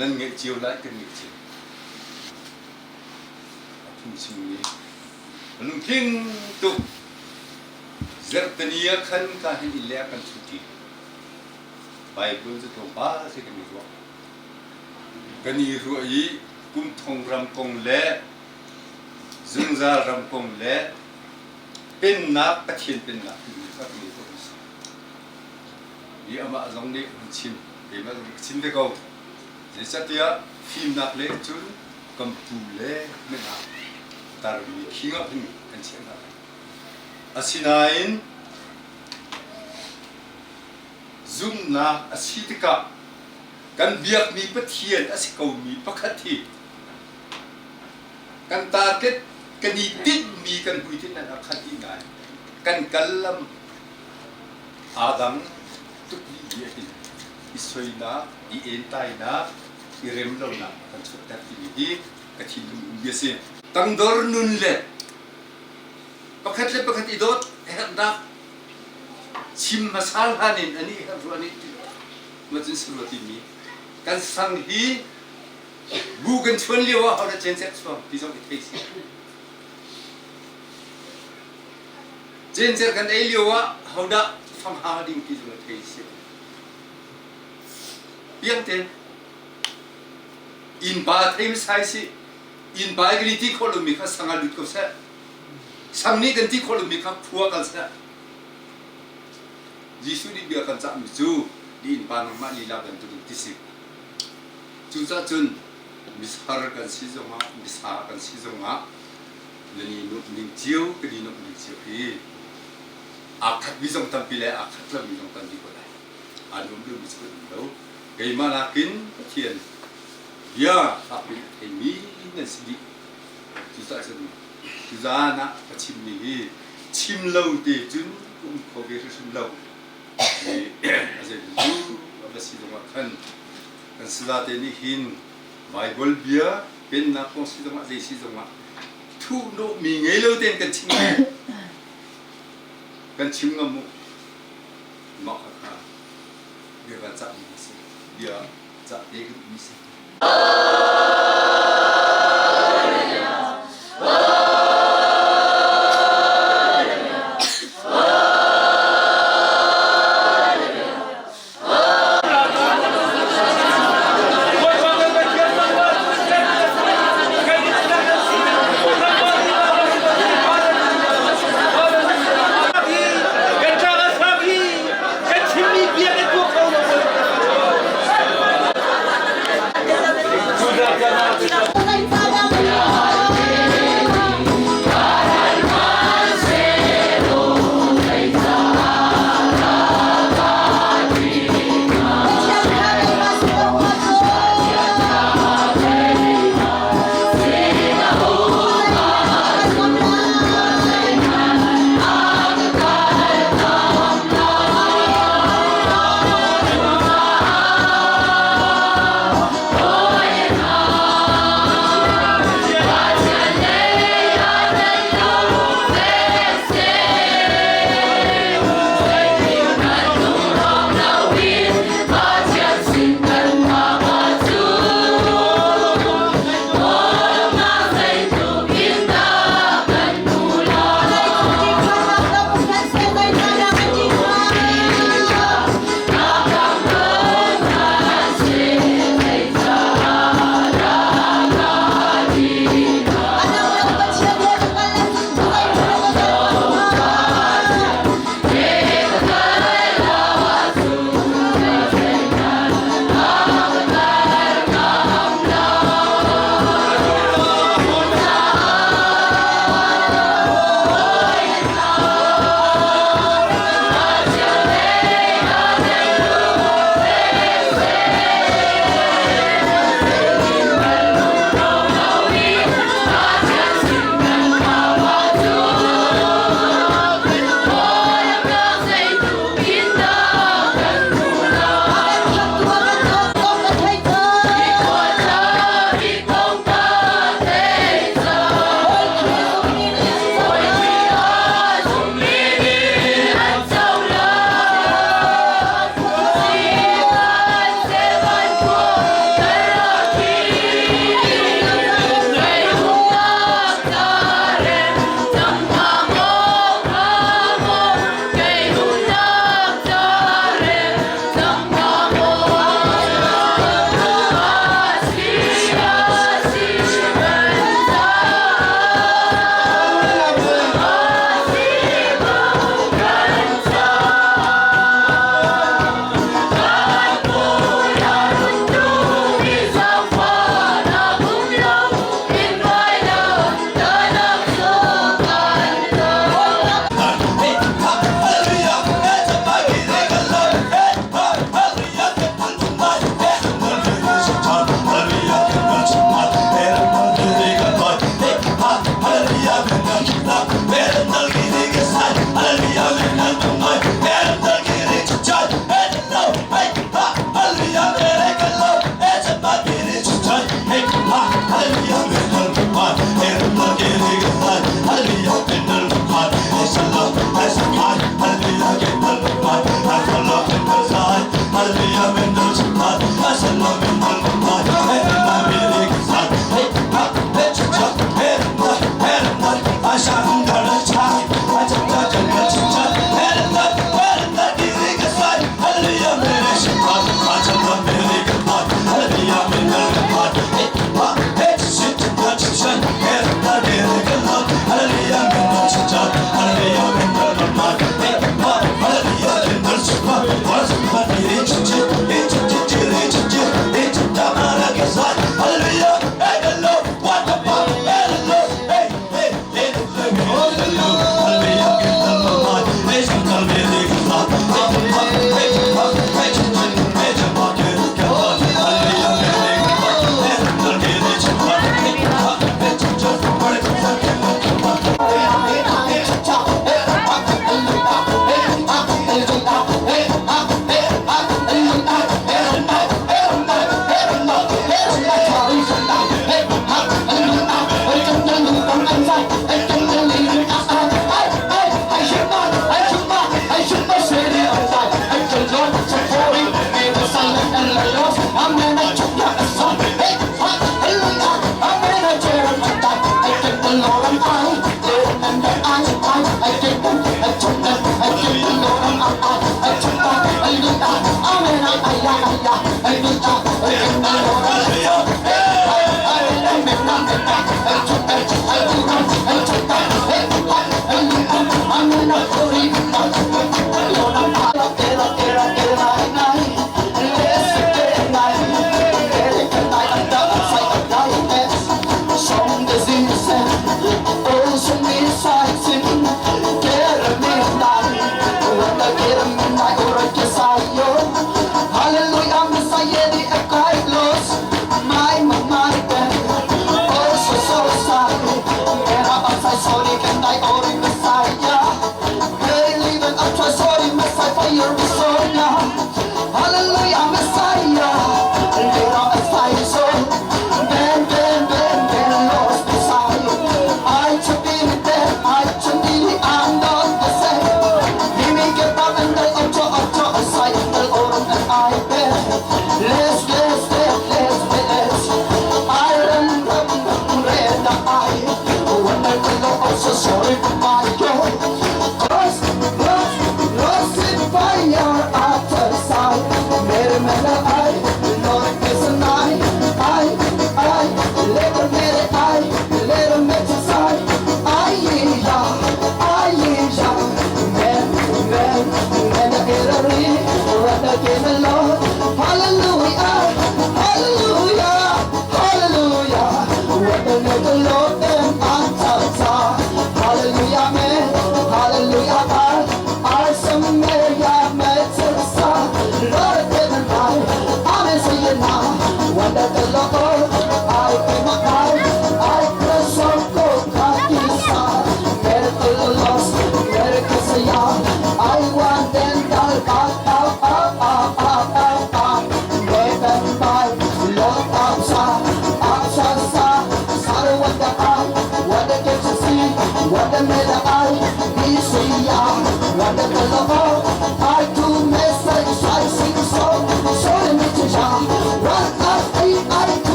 nan ngeih cio lai kan ngeih cio. A phungchimmi a lungtling tuk. Zarhteni ah khan ka hin inn le ah kan ṭhuṭi. Bible cu tlawmpal te kan i ruah. Kan i ruah i kum thong ram kong le zungzal ram kong le pennak Pathian pennak timi kha kan i ruah hmasa. I amah zong nih hun chim, keimah zong nih ka chim ve ko. Zeicahtiah fimnak le cun kan pu le minak tarmi khing ah hin kan chiah hna lai. Asinain zumhnak a si tikah kan biakmi Pathian a si komi pakhat hi kan target kan i tinhmi kan hmuitinh a khat dih nain kan kal lam aa dang tuk dih i hin i soinak, i entainak, i remlonak a kan chuahter timi hi ka thinlung ummi a si. Tangdor nun le pakhat le pakhat i dawt herhnak chim hmasa hlan in ani herh rua nih ma cun si rua timi kan sang hi bu kan chuan lio ah hodah cencer chuang ti zong i thei si. Cencer kan ei lio ah hodah fangha ding ti zong i thei si. Piang ten innpa thei hmasai si innpa i kan i ti khawh lomi kha sang ah lut ko seh. Sang nih kan ti khawh lomi kha khua kal seh. Jesuh nih bia kan cahmi cu di innpa nangmah lila bantukin ti si. Cucaah cun mishar kan si zongah misa kan si zongah nan i nuamh ning cio kan i nuamh ning cio hi aa khatmi zong tampi le aa khat lomi zong tampi ko lai. Aa nuam lomi cu kan um lo. Keimah nakin Pathian bia fakpi a theimi nan si dih. Cucaah cun tuzaan ah ka chimmi hi chim lo te cun ka um kho ve hrimhrim lo. A zeibantuk a va si zongah khan kan salate nih hin Baibal bia pennak kong si zongah zei si zongah thuhnawhmi ngei lo tein kan chim kan chim ngam mu. Mah kha bia kan cahmi a si. Bia cah te kan um si.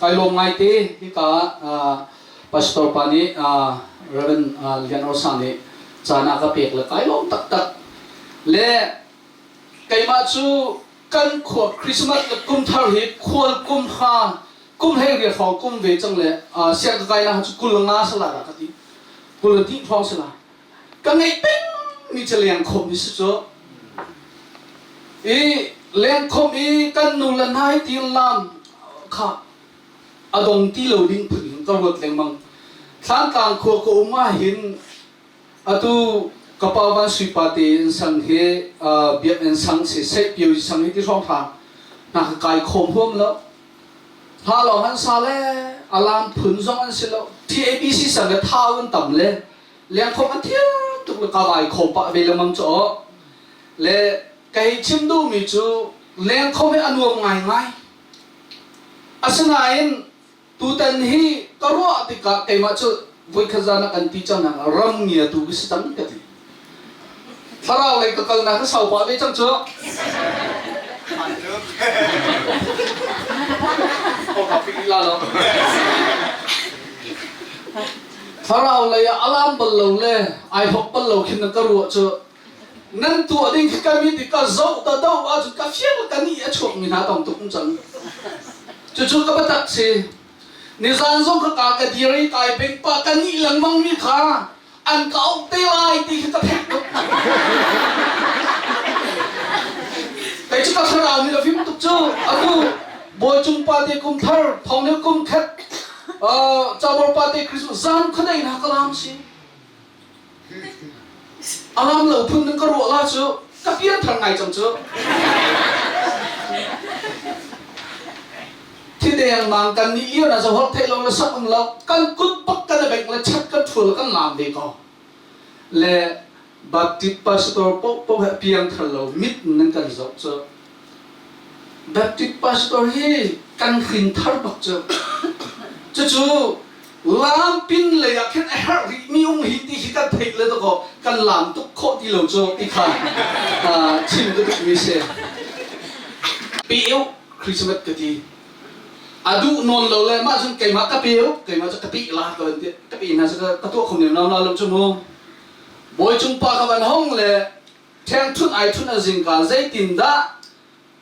Kai lawm ngai te hika pastor pa nih Reverend Lian Orsa nih caan a ka pek le kai lawm taktak le keimah cu kan khua Christmas le kum thar hi khual kum ha kum hlei rial hrawng kum ve cang le siang ka kai na cu kul nga sala ka ti kul hnih hrawng sala ka ngeih peng mi cu lengkhom hi si cu i lengkhom i kan nu le hna hi ti lam kha a dong ti lo ding phun hin ka ruat lengmang Thlantlang khua ka um ah hin atu ka pa van sui pa te in sang hi biakinn sang si seihpio sang hi ti hrawng hra hna ka kai khom huam lo hla lawng an sa le alam phun zong an si lo TABC sang le thau an tam le lengkhom a thiam tuk le ka vai kho pah ve lengmang cu aw le kei chim duhmi cu lengkhom hi a nuam ngaingai asinain tutan hi ka ruah tikah keimah cu voikhat zan ah kan ti cang nang ram ngia tu ka si cang ka ti thlarau lei ka kalnak ka sau pah ve cang cu la lo Thlarau lei ah alam bal lo le ai hok bal lo khin ka ruah cu nan tuah ding khi ka mit i ka zoh ta do ahcun ka fiang ka ni a chuak mi hna tam tuk cang. Cucu ka biatak si. Nizan zong ka ka ka dir i kai beng pa ka nih lengmang mi kha an ka auh te lai ti khi ka theih tuk. Bawi Cung pa te kum thar thong ne kum khat cabor pa te Christmas zan khuadei na ka lam si. Alam lo phun nan ka ruah la cu ka pian thar ngai cang cu. Thideng mang kan ni iyo na zohor thei lo le sak um lo kan kut bak kan bek le chat kan thul kan lam ve ko. Le Baptist pastor poh poh he piang thar lo mit nan kan zoh cu. Baptist pastor hi kan hrin thar bak cu. Cucu lampin lei ah khin a herh rih mi um hi ti hi kan theih le dakaw kan lam tuk khawh ti lo cu ti kha chim ka duh mi si. Peu Christmas ka ti. A duh nawn lo le mah cun keimah ka peu keimah cu ka pi la ka van ti ka pi hna cu ka tuah khom nem lo na lo cu mu. Bawi cung pa ka van hong le ṭhengṭhunh ai ṭhunh a zingka zeitindah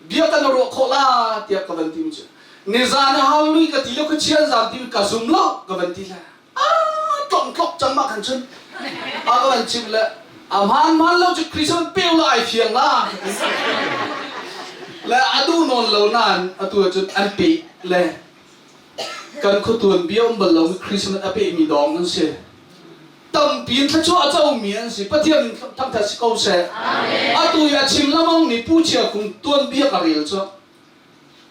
bia kan ruah khawh la tiah ka van ti mi cu nizan a hau lui ka ti lo khuachia zam ti ka zum lo ka van ti le a tlong tlok cang ma khan cun a ka van chim le a hmaan hmaan lo cu Christian peu la ai fiang la le a duh nawn lo nain atu ah cun an pe le kan khuatuan bia um bal lo mi Christmas a pe mi dawng an si tampi in thluachuah a comi an si Pathian in thangthat si ko seh atu i a chim lamang mi Pu Chia Kung tuanbia ka rel cu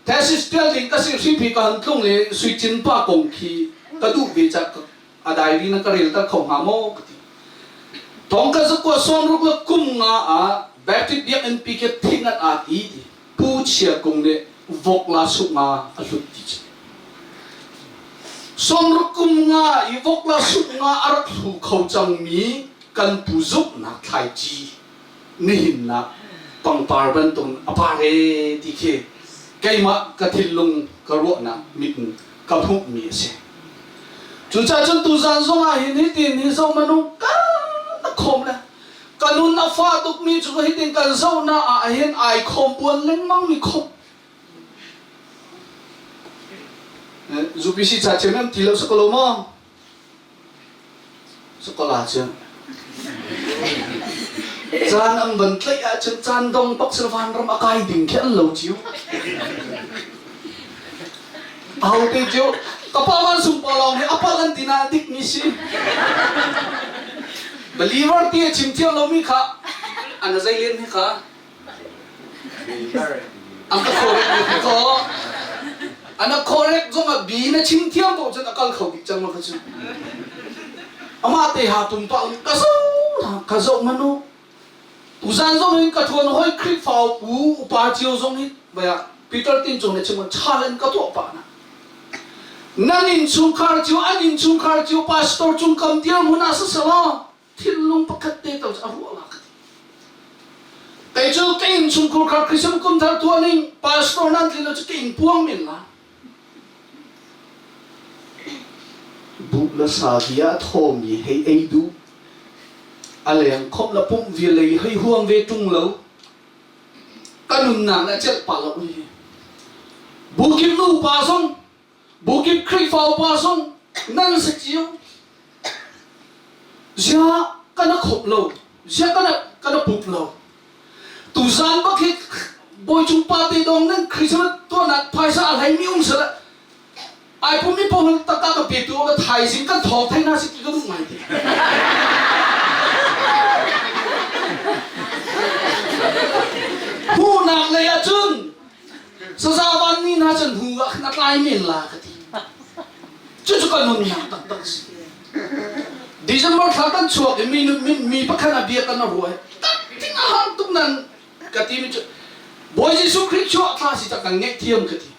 thesis tial ding ka si hripi ka han tlung le Sui Cin pa kong khi ka duh ve ca a diary na ka rel ter kho hnga maw ka ti thong ka zakua sawmruk le kum nga ah Baptist biakinn pi khi thingat aa ti ti Pu Chia Kung nih vok la suk nga a hlut ti cu. Sawmruk kum nga i vok la suk nga a rak hlu kho cangmi kan pu zuknak thlaici nihin nak pangpar bantuk a par e ti khi keimah ka thinlung ka ruahnak mit in ka hmuhmi a si. Cucaah cun tuzan zong ah hin hitin hi zoh manung ka khawm le Ka nun a fah tukmi cu hitin kan zohnak ah hin ai khawm buan lengmang mi khop. UPC ca thiam nan ti lo sa ko lo maw? Sakola cu. Caan an van tlaih ahcun caan dong bak sila vanram a kai ding khi an lo cio. Ahote cu ka pa van sung pa lawng hi a palh an ti na dik mi si. Believer ti a chim thiam lomi kha an a zei len hi kha an ka correct mi ko an a correct zong ah bi na chim thiam ko cun a kal kho bik cang ma kha cu amah te ha pumpak ka zo ka zo manu Tuzan zong hin ka ṭuan hoi Khrihfa u upa cio zong hi vaya Peter Tin Cung nih chim challenge ka tuah pah na. Nan innchungkhar cio an innchungkhar cio pastor cung kam dirhmun ah siselaw thinlung pakhat te tal a ruah la ka ti. Kei cu ka innchungkhur khar Christian kum thar tuah ning pastor nan tlin lo cu ka inn puang men la. Buh le sa bia a thawmi hei ei duh. A leng khomh le pumh vial lei hei huam ve ṭung lo. Ka nunnak nih a celh pah lo hi. Bukip nupa zong, bukip Khrihfa upa zong nan si cio. Ziah kan a khomh lo, ziah kan a, kan a pumh lo. Tuzan bak hi Bawicung pa te dong nan Christmas tuahnak phaisa a hleimi um seh ai pum mi pawl takka ka pe tu ka thaizing kan thawng thei hna si ti ka duh ngai ti. Hmuhnak lei ah cun saza van ni hna cun hnu ah khan a tlai men la ka ti. Cucu ka nunnak taktak si. December thla kan chuak i mi mi pakhat a bia kan a ruai. Ting a har tuk nan ka ti mi cu Bawi Jesuh Khrih chuah thla si tak kan ngeih thiam ka ti.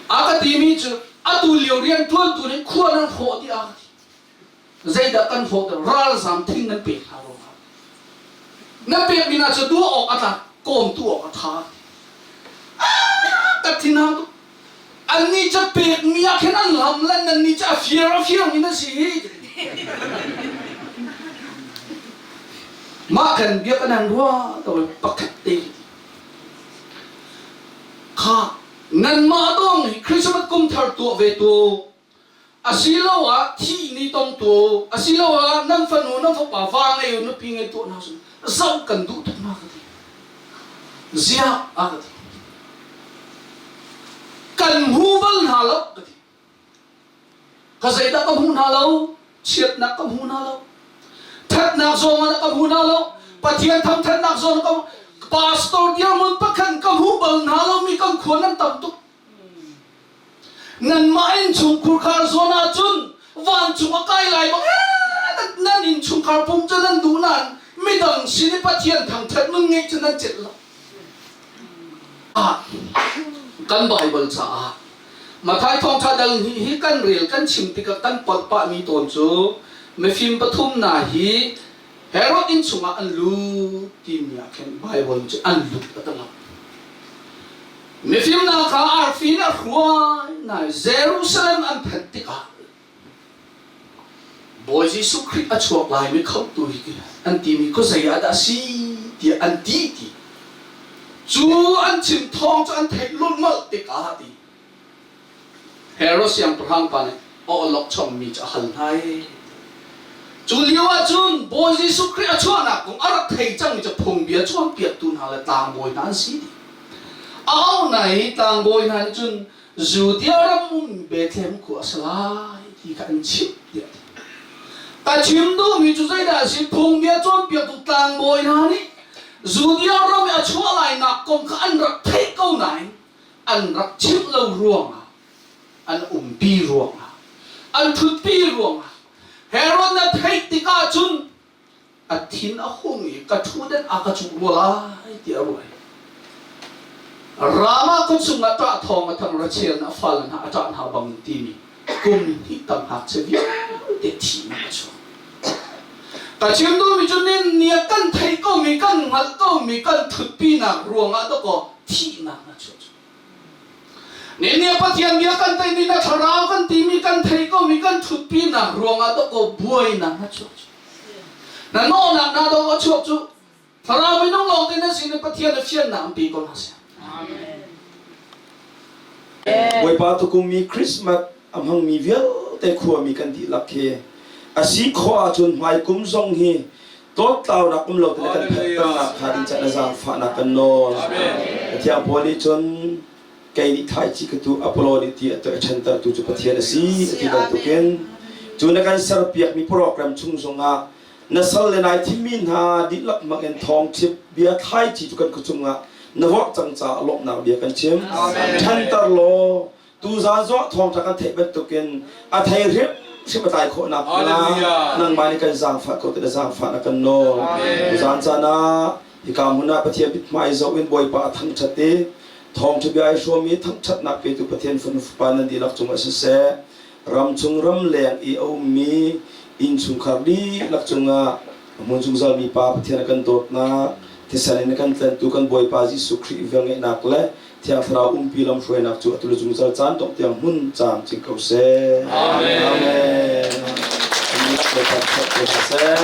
A ka ti mi cu atu lio rian tuantu nih khua nan hrawh dih a ka ti. Zeidah kan hrawh ter ralzam thing nan pek hna ruangah. Na pek mi hna cu tuah awk a tlak kawm tu awk a tha. Ka thin hang tuk. Annih cu pekmi ah khin an lam le nannih cu a fir a firmi nan si hi. Mah kan bia kan han rua to pakhat te kha nanmah dong hi Christmas kum thar tuah ve tu asiloah thi ni tong tu asiloah nan fanu nan fapa va ngei u nupi ngei tuah hna sun zoh kan duh tuk na ka ti ziah a ka ti. Kan hmu bal hna lo ka ti. Ka zeidah ka hmu hna lo? Chiatnak ka hmu hna lo. Thatnak zong ah ka hmu hna lo. Pathian thangthatnak zong ka pastor dirhmun pakhat ka hmu bal hna lo mi kan khua nan tam tuk. Nanmah innchungkhur khar zawn ahcun vancung a kai lai bang nan innchungkhar pum cu nan duh nain midang sin i Pathian thangthat nun ngeih cu nan celh lo. Kan Baibal caah Matthai thawngṭha dal hnih hi kan rel kan chim tikah kan palh pahmi tawn cu mifim pathum hna hi Herod inn chungah an lut timi ah khin Baibal cu an lut a ti lo. Mifim hna kha arfi in a hruai hna i Jerusalem an phanh tikah Bawi Jesuh Khrih a chuak laimi khamhtu hi an timi khuazei ah dah a si tiah an ti ti. Cu an chim thawng cu an theih lulhmalh tikah ti Herod siangpahrang pa nih a awlok chommi cu a hal hna i cu lio ah cun Bawi Jesuh Khrih a chuahnak kong a rak thei cangmi cu phungbia cawnpiaktu hna le tlangbawi hna an si ti. A auh hna i tlangbawi hna nih cun Judea ram um Bethlehem khua a si lai ti kha an chimh tiah a ti. Ka chim duhmi cu zeidah a si? Phungbia cawnpiaktu tlangbawi hna nih Judea ram i a chuah lainak kong kha an rak theih ko nain an rak chimh lo ruangah an umpi ruangah an ṭhutpi ruangah Herod na theih tikah cun a thin a hung i ka ṭhutdan a ka cuh rua lai tiah a ruah. Ramah khua chungah ṭah thawng a thang Rachel nih a fale hna a ṭah hna bang timi kum hnih tam ngakchia vialte thihnak a chuak. Ka chim duhmi cu nin nia kan theih komi, kan hngalh komi, kan ṭhutpinak ruangah dawkaw thihnak a chuak. Nin nia Pathian bia kan teimi na thlarau kan timi kan theih komi kan ṭhutpinak ruangah dawkaw buainak a chuak. Na nawhnak na dong a chuak cu thlarau minung lawng te na sin i Pathian a fiannak an pe ko hna seh. Bawipa tukum mi Christmas a hmangmi vialte khuami kan dihlak hi a si khawh ahcun hmaikum zong hi tlawtlaunak um lo te kan phanhternak kha ding caan a zaangfahnak kan nawl. Pathian Paul nih cun kei nih thlaici ka tu Apollo nih ti a ṭhantertu cu Pathian a si a ti bantukin cu na kan serpiakmi program chung zongah na sal le nai thimmi hna dihlak hmangin thawngṭhip bia thlaici cu kan khuachung ah na vorh cang caah lawmhnak bia kan chim. Ṭhanter law tuzaan zongah thawngṭha kan theih bantukin a thei hrimhrim a tlai khawh nakhnga nangmah nih kan zaangfah ko ti na zaangfah na kan nawl. Tuzaan caan ah Hika hmun ah Pathian mithmai zoh in Bawipa a thangṭhat i thawngṭha bia ai hrawm i thangṭhatnak petu Pathian fanu fapa nan dihlak cungah siseh, ramchung ramleng i a ummi innchungkhar dihlak cungah a hmun zungzalmi Pa Pathian a kan dawtnak, thisen in a kan tlantu kan Bawipa Jesuh Khrih velngeihnak le Thiang Thlarau umpi lamhruainak cu atu le zungzal caan dongh tiang hmun camcin ko seh. Amen. Amen. Bawipa ṭhat ko hna seh.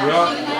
Yeah.